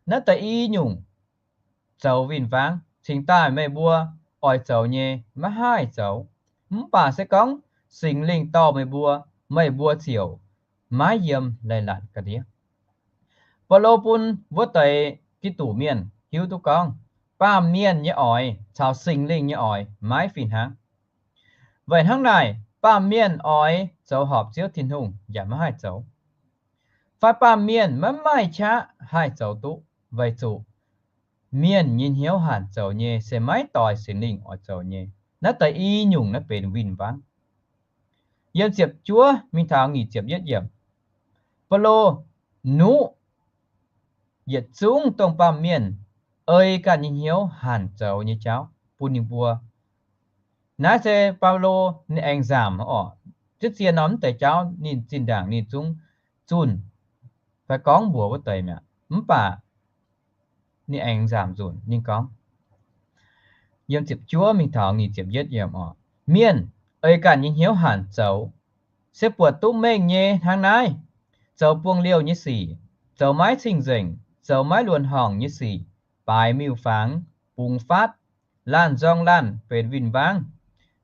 Naaiv deix i nyungc zoux win-wangv cingx daaih meih mbuo oix zoux nyei maiv haih zoux. Mv baac se gorngv Singx Lingh dorh meih mbuo, meih mbuo ziouc maiv yiem leiz-latc ga'ndiev. Baulo bun wuov deix Giduc mienh hiuv duqv gorngv, baamh mienh nyei oix caux Singx Lingh nyei oix maiv fih hnangv. Weic hnangv naaic, baamh mienh oix zoux horpc Ziouv Tin-Hungh yaac maiv haih zoux, fai baamh mienh maiv maaih qaqv haih zoux duqv, weic zuqc mienh nyei hnyouv hanc zoux nyei se maiv doix Singx Lingh oix zoux nyei. Naaiv deix i nyungc naaiv benx win-wangv. Yiem ziepc juov mingh taux nyic ziepc yietv yiemc, Baulo nuqv yietc zungv dongh baamh mienh ei ganh nyei hnyouv hanc zoux nyei jauv bun ninh mbuo. Naaiv se Baulo ninh aengx nzaamc oc. Ziex ziex norm mv deix jauv ninh zinh ndaangc ninh zungv zunh fai gorngv mbuox wuov deix mi'aqv. Mv baac ninh aengx nzaamc nzunc ninh gorngv, yiem ziepc juov mingh taux nyic ziepc yietv yiemc oc, mienh ei ganh nyei hnyouv hanc zoux se buatc duqv mengh nyei hnangv naaiv: zoux buangh liouh nyei sic, zoux maiv cing-nzengc, zoux maiv luonx horngc nyei sic, baaix miuc-fangx, bungx faatv, laanh nzorng laanh, benx win-wangv,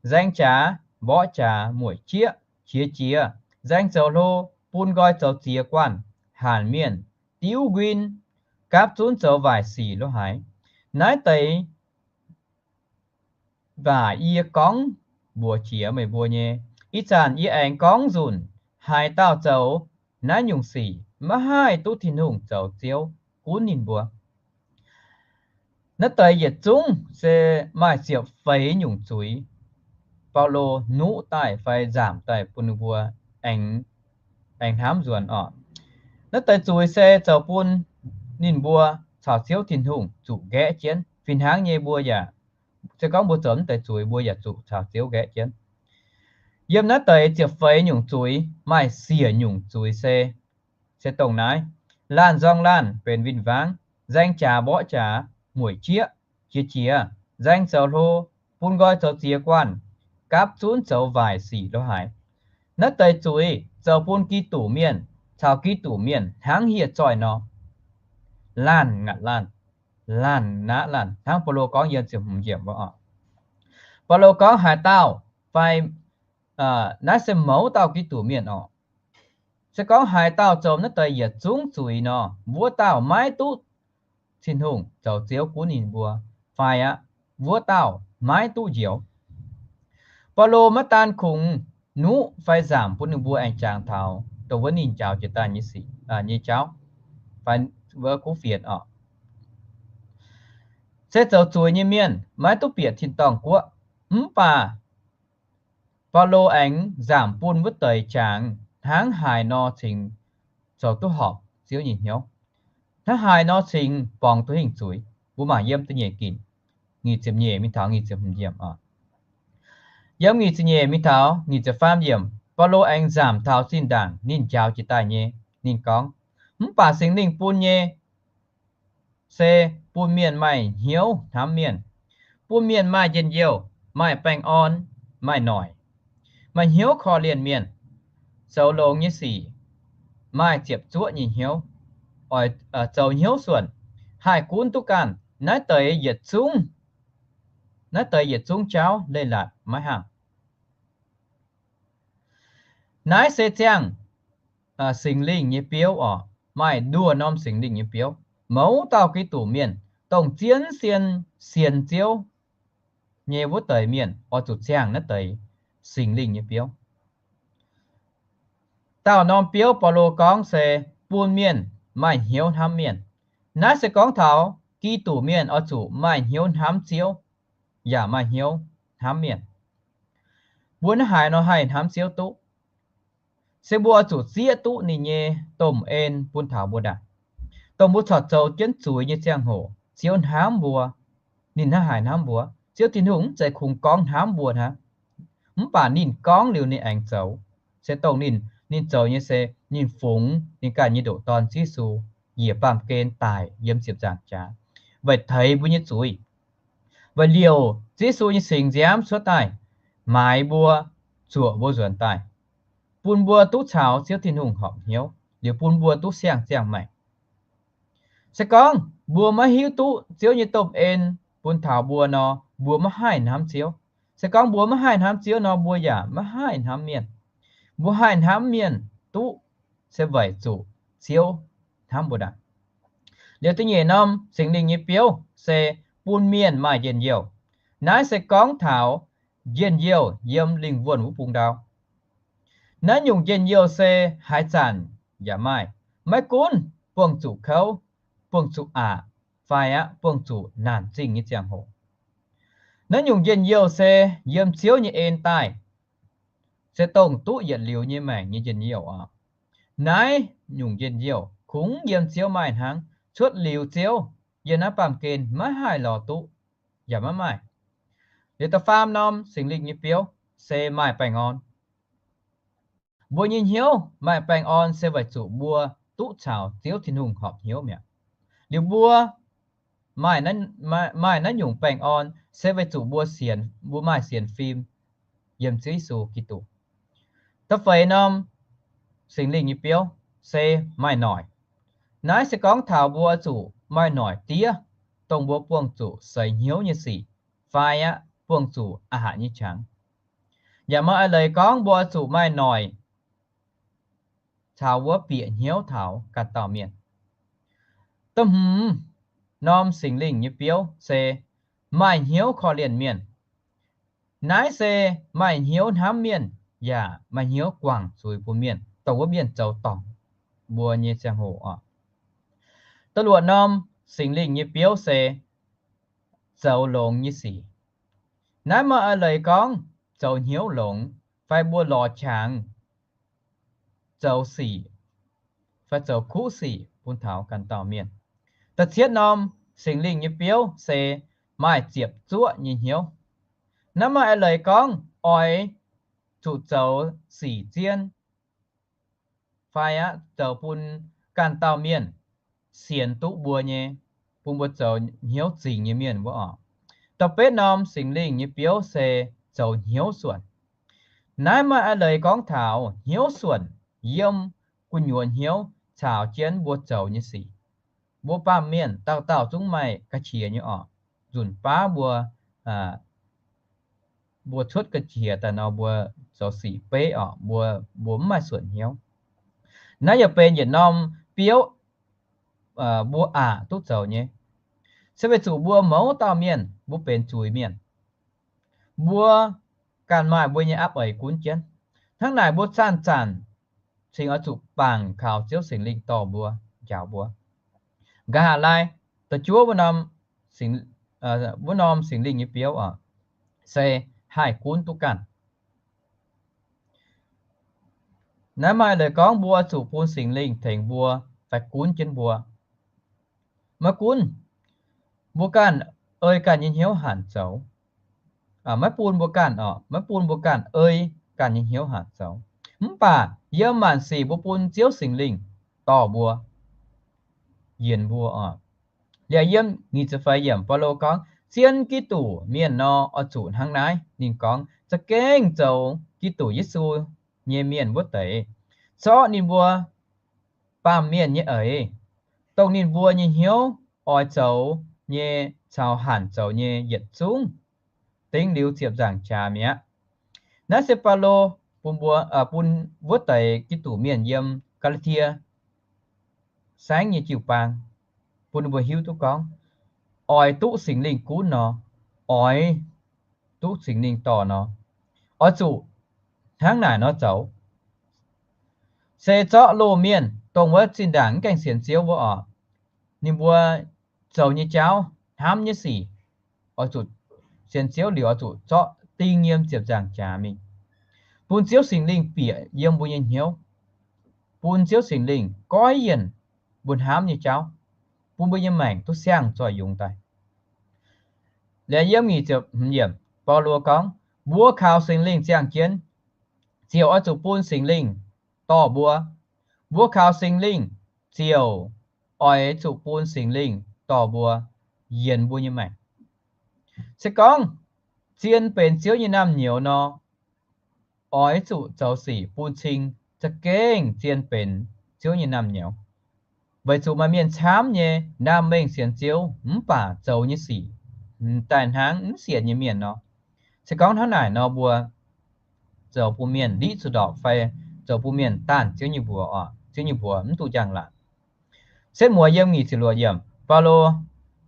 nzaeng jaax, mborqv jaax, mueic jieqv, qiex jiez, nzaeng zoux hlo, bun nqoi zoux ziex guanh, hanc mienh, diuv nquin, gapv zunv zoux waaic sic lo haaix. Naaiv deix waac yie gorngv mbuox jiex meih mbuo nyei. Ih zanc yie aengx gorngv nzunc, haaix dauh zoux naaiv nyungc sic maiv haih duqv Tin-Hungh zoux Ziouv gunv ninh mbuo. Naaiv deix yietc zungv se maaih ziepc feix nyungc zuiz, Baulo nuqv daaih fai nzaamc daaih bun ninh mbuo aengx, aengx hnamv nzuonx oc. Naaiv deix zuiz se zoux bun ninh mbuo caux Ziouv Tin-Hungh zuqc nqaeqv jienv. Fih hnangv nyei mbuo yaac, se gorngv mbuo zoux naaiv deix zuiz, mbuo yaac zuqc caux Ziouv nqaeqv jienv. Yiem naaiv deix ziepc feix nyungc zuiz maaih siec nyungc zuiz se, se dongh naaiv: laanh nzorng laanh, benx win-wangv, nzaeng jaax mborqv jaax, mueic jieqv, qiex jiez, nzaeng zoux hlo, bun nqoi zoux ziex guanh, gapv zunv zoux waaic sic lo haaix. Naaiv deix zuiz zoux bun Giduc mienh caux Giduc mienh hnangv hieh zoih nor, laanh ngaatc laanh, laanh naqv laanh, hnangv Baulo gorngv yiem ziepc hmz yiemc wuov oc. Baulo gorngv haaix dauh fai, naaiv se mouz dauh Giduc mienh oc. Se gorngv haaix dauh zoux naaiv deix yietc zungv zuiz nor, wuov dauh maiv duqv Tin-Hungh zoux Ziouv gunv ninh mbuo, fai aqv, wuov dauh maiv duqv njoux. Baulo maiv daan kungx nuqv fai nzaamc bun ninh mbuo aengx jangx taux dongh wuov ninh njaaux jiex daaih nyei sic, nyei jauv, fai wuov kuv fienx oc. Se zoux zuiz nyei mienh maiv duqv bieqc tin-dorngh guoqv. Mv baac Baulo aengx nzaamc bun wuov deix jangx hnangv haaix nor cingx zoux duqv horpc Ziouv nyei hnyouv. Hnangv haaix nor cingx borngz duqv hingh zuiz, mbuo mangc yiem da'nyeic ginc, nyic ziepc nyeic mingh taux nyic ziepc hmz yiemc oc. Yiem nyic ziepc nyeic mingh taux nyic ziepc faam yiemc, Baulo aengx nzamc taux zinh ndaangc ninh njaaux jiez daaih nyei. Ninh gorngv, mv baac Singx Lingh bun nyei se bun mienh maaih hnyouv hnamv mienh, bun mienh maaih njien-youh, maaih baengh orn, maaih noic, maaih hnyouv korv-lienh mienh, zoux longx nyei sic, maaih ziepc zuoqv nyei hnyouv, oix zoux hnyouv suonc, haih gunv duqv ganh. Naaiv deix yietc zungv, naaiv deix yietc zungv jauv leiz-latc maiv haangh. Naaiv se ziangh Singx Lingh nyei biouv oc. Maaih nduoh norm Singx Lingh nyei biouv. Mouz dauh Giduc mienh, dongh zien sien sienx Ziouv nyei wuov deix mienh, oix zuqc ziangh naaiv deix Singx Lingh nyei biouv. Dauh norm biouv Baulo gorngv se bun mienh maaih hnyouv hnamv mienh. Naaiv se gorngv taux Giduc mienh oix zuqc maaih hnyouv hnamv Ziouv, yaac maaih hnyouv hnamv mienh. Mbuo hnangv haaix nor haih hnamv Ziouv duqv? Se mbuo oix zuqc zieqv duqv ninh nyei domh en bun taux mbuo ndaangc. Dongh mbuo corc zoux jienv zuiz nyei ziangh hoc, Ziouv hnamv mbuo. Ninh hnangv haaix hnamv mbuo? Ziouv Tin-Hungh mv zeiz kungx gorngv hnamv mbuo hnangv, mv baac ninh gorngv liuz ninh aengx zoux. Se dongh ninh, ninh zoux nyei se ninh fungx ninh ganh nyei ndoqc Dorn Ziouv Yesu njiec baamh gen daic yiem ziepc nzaangc jaax, weic teix mbuo nyei zuiz, weic liouc Ziouv Yesu nyei singx nziaamv cuotv daaih maaiz mbuo, zuoqc mbuo nzuonx daaih, bun mbuo duqv caux Ziouv Tin-Hungh horpc hnyouv, liuz bun mbuo duqv siang-ziangh maengc. Se gorngv mbuo maiv hiuv duqv Ziouv nyei domh en bun taux mbuo nor, mbuo maiv haih hnamv Ziouv. Se gorngv mbuo maiv haih hnamv Ziouv nor, mbuo yaac maiv haih hnamv mienh. Mbuo haih hnamv mienh duqv se weic zuqc Ziouv hnamv mbuo ndaangc. Liuz da'nyeic norm Singx Lingh nyei biouv se bun mienh maaih njien-youh. Naaiv se gorngv taux njien-youh yiem lingh wuonh wuov bung ndau. Naaiv nyungc njien-youh se haaix zanc yaac maaih, maiv gunv buangh zuqc kouv, buangh zuqc aqc, fai aqv buangh zuqc naanc zingh nyei ziangh hoc. Naaiv nyungc njien-youh se yiem Ziouv nyei en daaih, se dongh duqv yietc liuz nyei maengc nyei njien-youh oc. Naaiv nyungc njien-youh kungx yiem Ziouv maaih hnangv, cuotv liuz Ziouv, yiem naaiv baamh gen maiv haih lorz duqv, yaac maiv maaih. Liuz da'faam norm Singx Lingh nyei biouv se maaih baengh orn. Mbuo nyei hnyouv maaih baengh orn se weic zuqc mbuo duqv caux Ziouv Tin-Hungh horpc hnyouv mi'aqv. Liuz mbuo maaih naaiv nyungc baengh orn se weic zuqc mbuo sienx, mbuo maaih sienx fim yiem Ziouv Yesu Giduc. Da'feix norm Singx Lingh nyei biouv se maaih noic. Naaiv se gorngv taux mbuo zuqc maaih noic diev, dongh mbuo buangh zuqc seix hnyouv nyei sic, fai aqv buangh zuqc aqc haic nyei qangx. Yaac maaih eix leiz gorngv mbuo zuqc maaih noic caux wuov bieqc hnyouv taux ganh dauh mienh. Da'hmz norm Singx Lingh nyei biouv se maaih hnyouv korv-lienh mienh. Naaiv se maaih hnyouv hnamv mienh yaac maaih hnyouv guangc zuiz bun mienh, dongh wuov mienh zoux dorngc mbuo nyei ziangh hoc oc. Da'luoqc norm Singx Lingh nyei biouv se zoux longx nyei sic. Naaiv maaih eix leiz gorngv zoux hnyouv longx fai mbuo lorz qangx zoux sic fai zoux kuv sic bun taux ganh dauh mienh. Da'cietv norm Singx Lingh nyei biouv se maaih ziepc zuoqv nyei hnyouv. Naaiv maaih eix leiz gorngv oix zuqc zoux sic zien fai aqv zoux bun ganh dauh mienh sienx duqv mbuo nyei, bun mbuo zoux hnyouv zingx nyei mienh wuov oc. Da'betv norm Singx Lingh nyei biouv se zoux hnyouv suonc. Naaiv maaih eix leiz gorngv taux hnyouv suonc yiem gu'nyuoz hnyouv caux jienv mbuo zoux nyei sic. Mbuo baamh mienh dauh dauh zungv maaih ga'qiex nyei oc. Nzunc baav mbuo, mbuo cuotv ga'qiex daaih nor, mbuo zoux sic beiv oc, mbuo, mbuo mv maaih suonc hnyouv. Naaiv yaac benx yietc norm biouv mbuo aqc duqv zoux nyei, se weic zuqc mbuo mouz dauh mienh mbuo benx zuiz mienh. Mbuo ganh maaih mbuo nyei apv eix gunv jienv. Hnangv naaic mbuo zanc-zanc cingx oix zuqc bangc kaux Ziouv Singx Lingh dorh mbuo, njaaux mbuo. Nqa'haav laai, da'juov wuov norm, wuov norm Singx Lingh nyei biouv oc, se haih gunv duqv ganh. Naaiv maaih leiz gorngv mbuo zuqc bun Singx Lingh tengx mbuo fai gunv jienv mbuo. Maiv gunv, mbuo ganh ei ganh nyei hnyouv hanc zoux. Maiv bun mbuo ganh oc, maiv bun mbuo ganh ei ganh nyei hnyouv hanc zoux. Mv baac yiem maanc sic mbuo bun Ziouv Singx Lingh dorh mbuo, yienx mbuo oc. Liuz yiem nyic ziepc feix yiemc Baulo gorngv, zien Giduc mienh nor oix zuqc hnangv naaiv. Ninh gorngv za'gengh zoux Giduc Yesu nyei mienh wuov deix, zorqv ninh mbuo baamh mienh nyei eix, dongh ninh mbuo nyei hnyouv oix zoux nyei caux hanc zoux nyei yietc zungv dingv liuz ziepc nzaangc jaax mi'aqv. Naaiv se Baulo bun mbuo, bun wuov deix Giduc mienh yiem Gaa^laa^tie saengv nyei jiu-baang, bun ninh mbuo hiuv duqv gorngv, oix duqv Singx Lingh gunv nor, oix duqv Singx Lingh dorh nor, oix zuqc hnangv naaic nor zoux. Se zorqv loz-mienh, dongh wuov zinh ndaangc mv gaengh sienx Ziouv wuov oc, ninh mbuo zoux nyei jauv, hnamv nyei sic, oix zuqc sienx Ziouv liuz oix zuqc zorqv ding yiem ziepc nzaangc jaax mingh, bun Ziouv Singx Lingh bieqc yiem mbuo nyei hnyouv, bun Ziouv Singx Lingh goiv yienc mbuo hnamv nyei jauv, bun mbuo nyei maengc duqv siang zoih yungz daaih. Liuz yiem nyic ziepc hmz yiemc Baulo gorngv, mbuo kaux Singx Lingh ziangh jienv, ziouc oix zuqc bun Singx Lingh dorh mbuo. Mbuo kaux Singx Lingh ziouc oix zuqc bun Singx Lingh dorh mbuo yienx mbuo nyei maengc. Se gorngv zien benx Ziouv nyei naamh nyouz nor, oix zuqc zoux sic bun cing za'gengh zien benx Ziouv nyei naamh nyouz. Weic zuqc maaih mienh camv nyei ndaam mengh sienx Ziouv mv baac zoux nyei sic m'daaih hnangv mv sienx nyei mienh nor. Se gorngv hnangv naaic nor, mbuo zoux bun mienh liqv zuqc ndorpc fai zoux bun mienh daanh Ziouv nyei mbuox oc, Ziouv nyei mbuox mv duqv njang-laangc. Setv mueiz yiem nyic ziepc luoqc yiemc, Baulo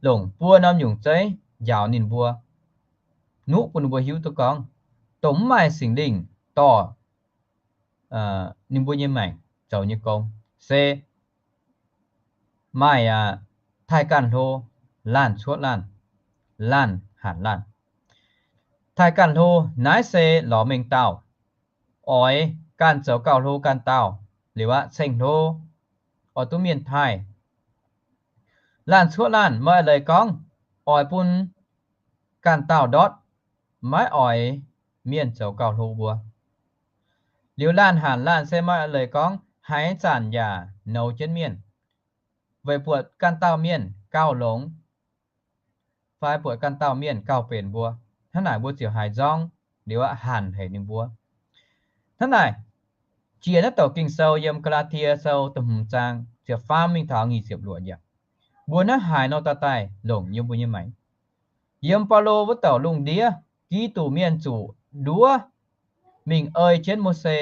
longc buo norm nyungc zeiv njaaux ninh mbuo, nuqv bun ninh mbuo hiuv duqv gorngv, dongh mv maaih Singx Lingh dorh ninh mbuo nyei maengc zoux nyei gong se maaih taaih ganh hlo, laanh cuotv laanh, laanh hanc laanh. Taaih ganh hlo naaiv se lorz mengh dauh oix ganh zoux gauh hlo ganh dauh, liuz aqv ceng-hlo oix duqv mienh taaih. Laanh cuotv laanh maaih leiz gorngv oix bun ganh dauh ndortv, maiv oix mienh zoux gauh hlo mbuo. Liuz laanh hanc laanh se maaih leiz gorngv haaix zanc yaac nouz jienv mienh, weic buatc ganh dauh mienh gauh longx fai buatc ganh dauh mienh gauh benx mbuo. Hnangv naaic mbuo ziouc haiz nzorng, liuz aqv hanc haic ninh mbuo. Hnangv naaic, jiex naaiv douc Ging-Sou yiem Gaa^laa^tie Sou da'hmz zaang ziepc faam mingh taux nyic ziepc luoqc yiemc, mbuo hnangv haaix nor daaih daaih longc yiem mbuo nyei maengc. Yiem Baulo wuov douc lungh ndiev, Giduc mienh zuqc nduov mingh ei jienv Mose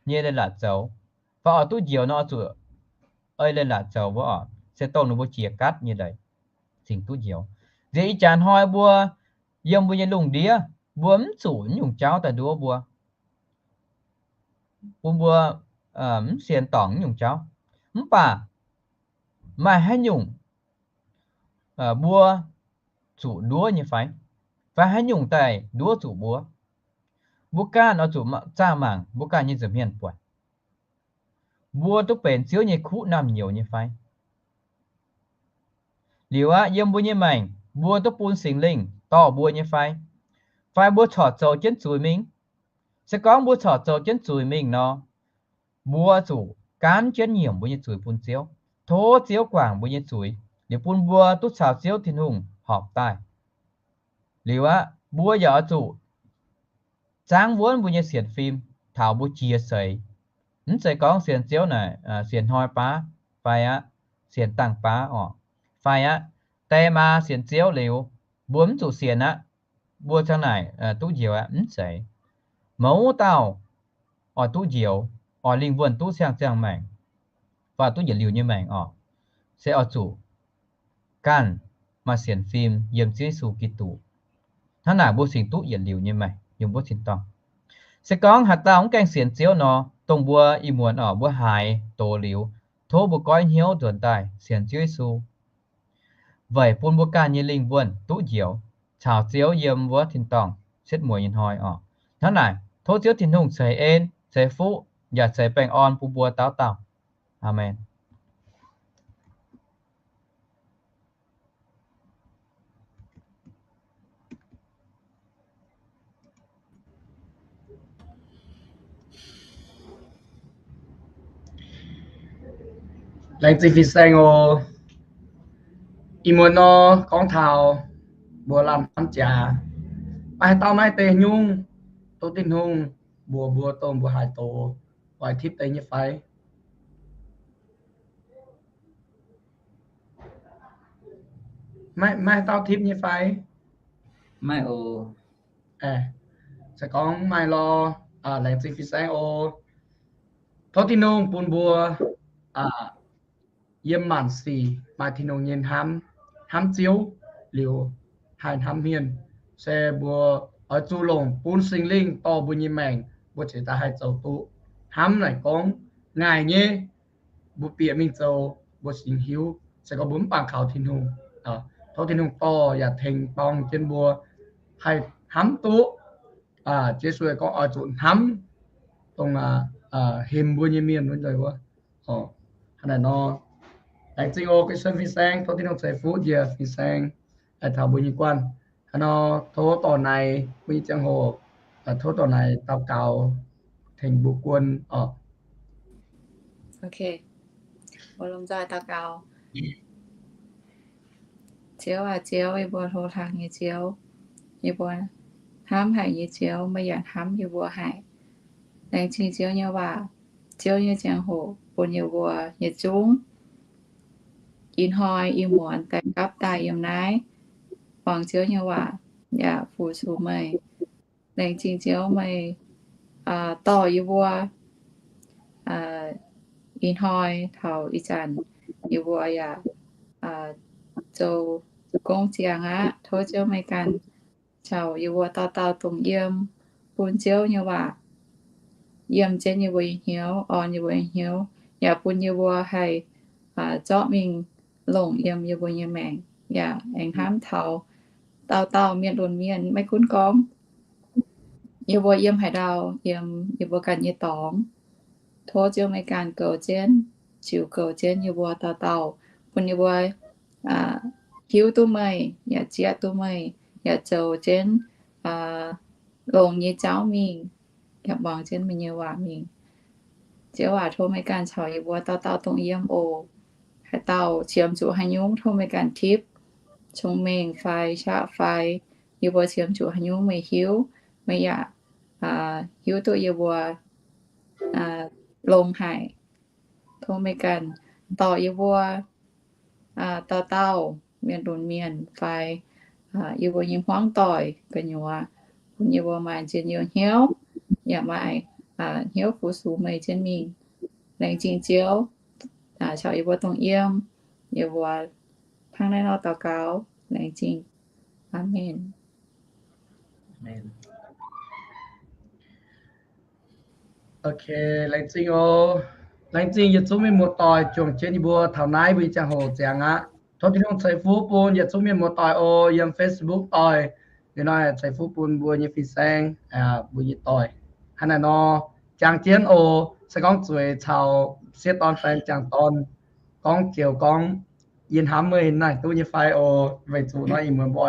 nyei leiz-latc zoux, fai oix duqv njoux nor zuqc ei leiz-latc zoux wuov oc, se dongh ninh mbuo jiex gaatv nyei leiz cingx duqv njoux. Nziex ih jaax hnoi mbuo yiem mbuo nyei lungh ndiev, mbuo mv zuqc nyungc jauv daaih nduov mbuo, bun mbuo mv sienx dorngc nyungc jauv. Mv baac maaih haaix nyungc mbuo zuqc nduov nyei fai? Fai haaix nyungc daaih nduov zuqc mbuo? Mbuo ganh oix zuqc zaah mangc mbuo ganh nyei nza'hmien buatc, mbuo duqv benx Ziouv nyei kuv naamh nyouz nyei fai? Liuz aqv, yiem mbuo nyei maengc mbuo duqv bun Singx Lingh dorh mbuo nyei fai? Fai mbuo corc zoux jienv zuiz mingh? Se gorngv mbuo corc zoux jienv zuiz mingh nor, mbuo zuqc gaanv jienv nyiemc mbuo nyei zuiz bun Ziouv, tov Ziouv guangc mbuo nyei zuiz, liuz bun mbuo duqv caux Ziouv Tin-Hungh horpc daaih. Liuz aqv, mbuo yaac oix zuqc zaangv wuonv mbuo nyei sienx fim taux mbuo jiex seix. Mv zeiz gorngv sienx Ziouv naaic sienx hnoi baav fai aqv, sienx dangh baav oc, fai aqv, die maa sienx Ziouv liuz, mbuo mv zuqc sienx aqv, mbuo ziang naaic duqv njoux aqv. Mv zeiz. Mouz dauh oix duqv njoux, oix lingh wuonh duqv siang-ziangh maengc, fai duqv yietc liuz nyei maengc oc, se oix zuqc ganh maaih sienx fim yiem Ziouv Yesu Giduc. Hnangv naaic mbuo cingx duqv yietc liuz nyei maengc yiem wuov tin-dorngh. Se gorngv haaix dauh mv gaengh sienx Ziouv nor, dongh mbuo ih muonz oc, mbuo haiz doz liuz, tov mbuo goiv hnyouv nzuonx daaih sienx Ziouv Yesu, weic bun mbuo ganh nyei lingh wuonh duqv njoux caux Ziouv yiem wuov tin-dorngh setv mueiz nyei hnoi oc. Hnangv naaic, tov Ziouv Tin-Hungh ceix en ceix fuqv yaac ceix baengh orn bun mbuo dauh dauh. Aamen. Laengz zingh fin-saeng oc. Ih muonz nor gorngv taux mbuo lamh hnamv jaax, maaih haaix dauh maaih deix nyungc, tov Tin-Hungh mbuox mbuo dongh mbuo haih doz, oix tipv deix nyei fai? Maiv, maiv haaix dauh tipv nyei fai? Maiv oc. Se gorngv maaih lorh, laengz zingh fin-saeng oc. Tov Tin-Hungh bun mbuo yiem maanc sic maaih Tin-Hungh nyei hnamv, hnamv Ziouv liuz haih hnamv mienh. Se mbuo oix zuqc longc bun Singx Lingh dorh mbuo nyei maengc, mbuo cingx daaih haih zoux duqv. Hnamv naaic gorngv ngaih nyei, mbuo bieqc mingh zoux mbuo singx hiuv. Se gorngv mbuo mv bangc kaux Tin-Hungh, tov Tin-Hungh dorh yaac tengx dorng jienv mbuo haih hnamv duqv. Yesu gorngv oix zuqc hnamv dongh hemx mbuo nyei mienh wuov. Hnangv naaic nor, laengz zingh oc, gunv fin-saeng, tov Tin-Hungh ceix fuqv njiec fin-saeng taux mbuo nyei guanh. Hnangv nor tov dorh naaic mbuo nyei ziangh hoc, tov dorh naaic daux gaux tengx mbuo guon oc. Ziouv aac, Ziouv, yie mbuo hlo hlang nyei Ziouv, yie mbuo hnamv haic nyei Ziouv, meih yaac hnamv yie mbuo haic. Laengz zingh Ziouv nyei waac, Ziouv nyei ziangh hoc bun yie mbuo yietc zungv ih hnoi ih muonz daaih gapv daaih yiem naaiv muangx Ziouv nyei waac yaac fu-sux meih. Laengz zingh Ziouv meih dorh yie mbuo ih hnoi taux ih zanc yie mbuo yaac zoux gong ziangx aqv. Tov Ziouv meih ganh caux yie mbuo dauh dauh dongh yiem, bun Ziouv nyei waac yiem jienv yie mbuo nyei hnyouv, orn yie mbuo nyei hnyouv, yaac bun yie mbuo haih zorqv mingh longc yiem yie mbuo nyei maengc, yaac aengx hnamv taux dauh dauh mienh lunx mienh, maiv gunv gorngv yie mbuo yiem haaix ndau, yiem yie mbuo ganh nyei dorngx. Tov Ziouv meih ganh goux jienv, ziux goux jienv yie mbuo dauh dauh, bun yie mbuo hiuv duqv meih, yaac zieqv duqv meih, yaac zoux jienv longx nyei jauv mingh, yaac muangx jienv meih nyei waac mingh. Ziouv aac, tov meih ganh caux yie mbuo dauh dauh dongh yiem oc. Haaix dauh qiemx zuqc haaix nyungc, tov meih ganh tipv, cong-mengh fai qaqv fai, yie mbuo qiemx zuqc haaix nyungc meih hiuv, meih yaac hiuv duqv yie mbuo longx haic. Tov meih ganh dorh yie mbuo dauh dauh mienh lunx mienh fai yie mbuo nyei hmuangv doic gu'nyuoz, bun yie mbuo maaih njien-youh hnyouv, yaac maaih hnyouv fu-sux meih jienv mingh. Laengz zingh Ziouv caux yie mbuo dongh yiem, yie mbuo hnangv naaiv nor daux gaux. Laengz zingh. Aamen. Ok, laengz zingh oc. Laengz zingh yietc zungv mienh muoz-doic juangc jienv yie mbuo taux naaiv mbuo nyei ziangh hoc ziangx aqv. Tov Tin-Hungh ceix fuqv bun yietc zungv mienh muoz-doic oc, yiem Facebook doic. Liuz nor ceix fuqv bun mbuo nyei fin-saeng, mbuo nyei doic. Hnangv naaiv nor, jangx jienv oc. Se gorngv zueiz caux sieqv dorn fai m'jangc dorn gorngv joux gorngv, yie hnamv meih naaic duqv nyei fai oc. Weic zuqc nor ih muonz mbuo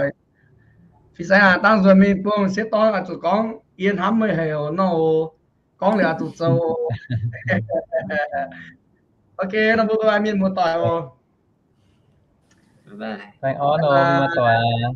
fin-saeng aac, dangh nzuonx mingh bun sieqv dorn oix zuqc gorngv, yie hnamv meih haic oc nor oc. Gorngv liuz oix zuqc zoux. Ok, nor mbuo bye bye mienh muoz-doic oc. Baengh orn oc, mienh muoz-doic.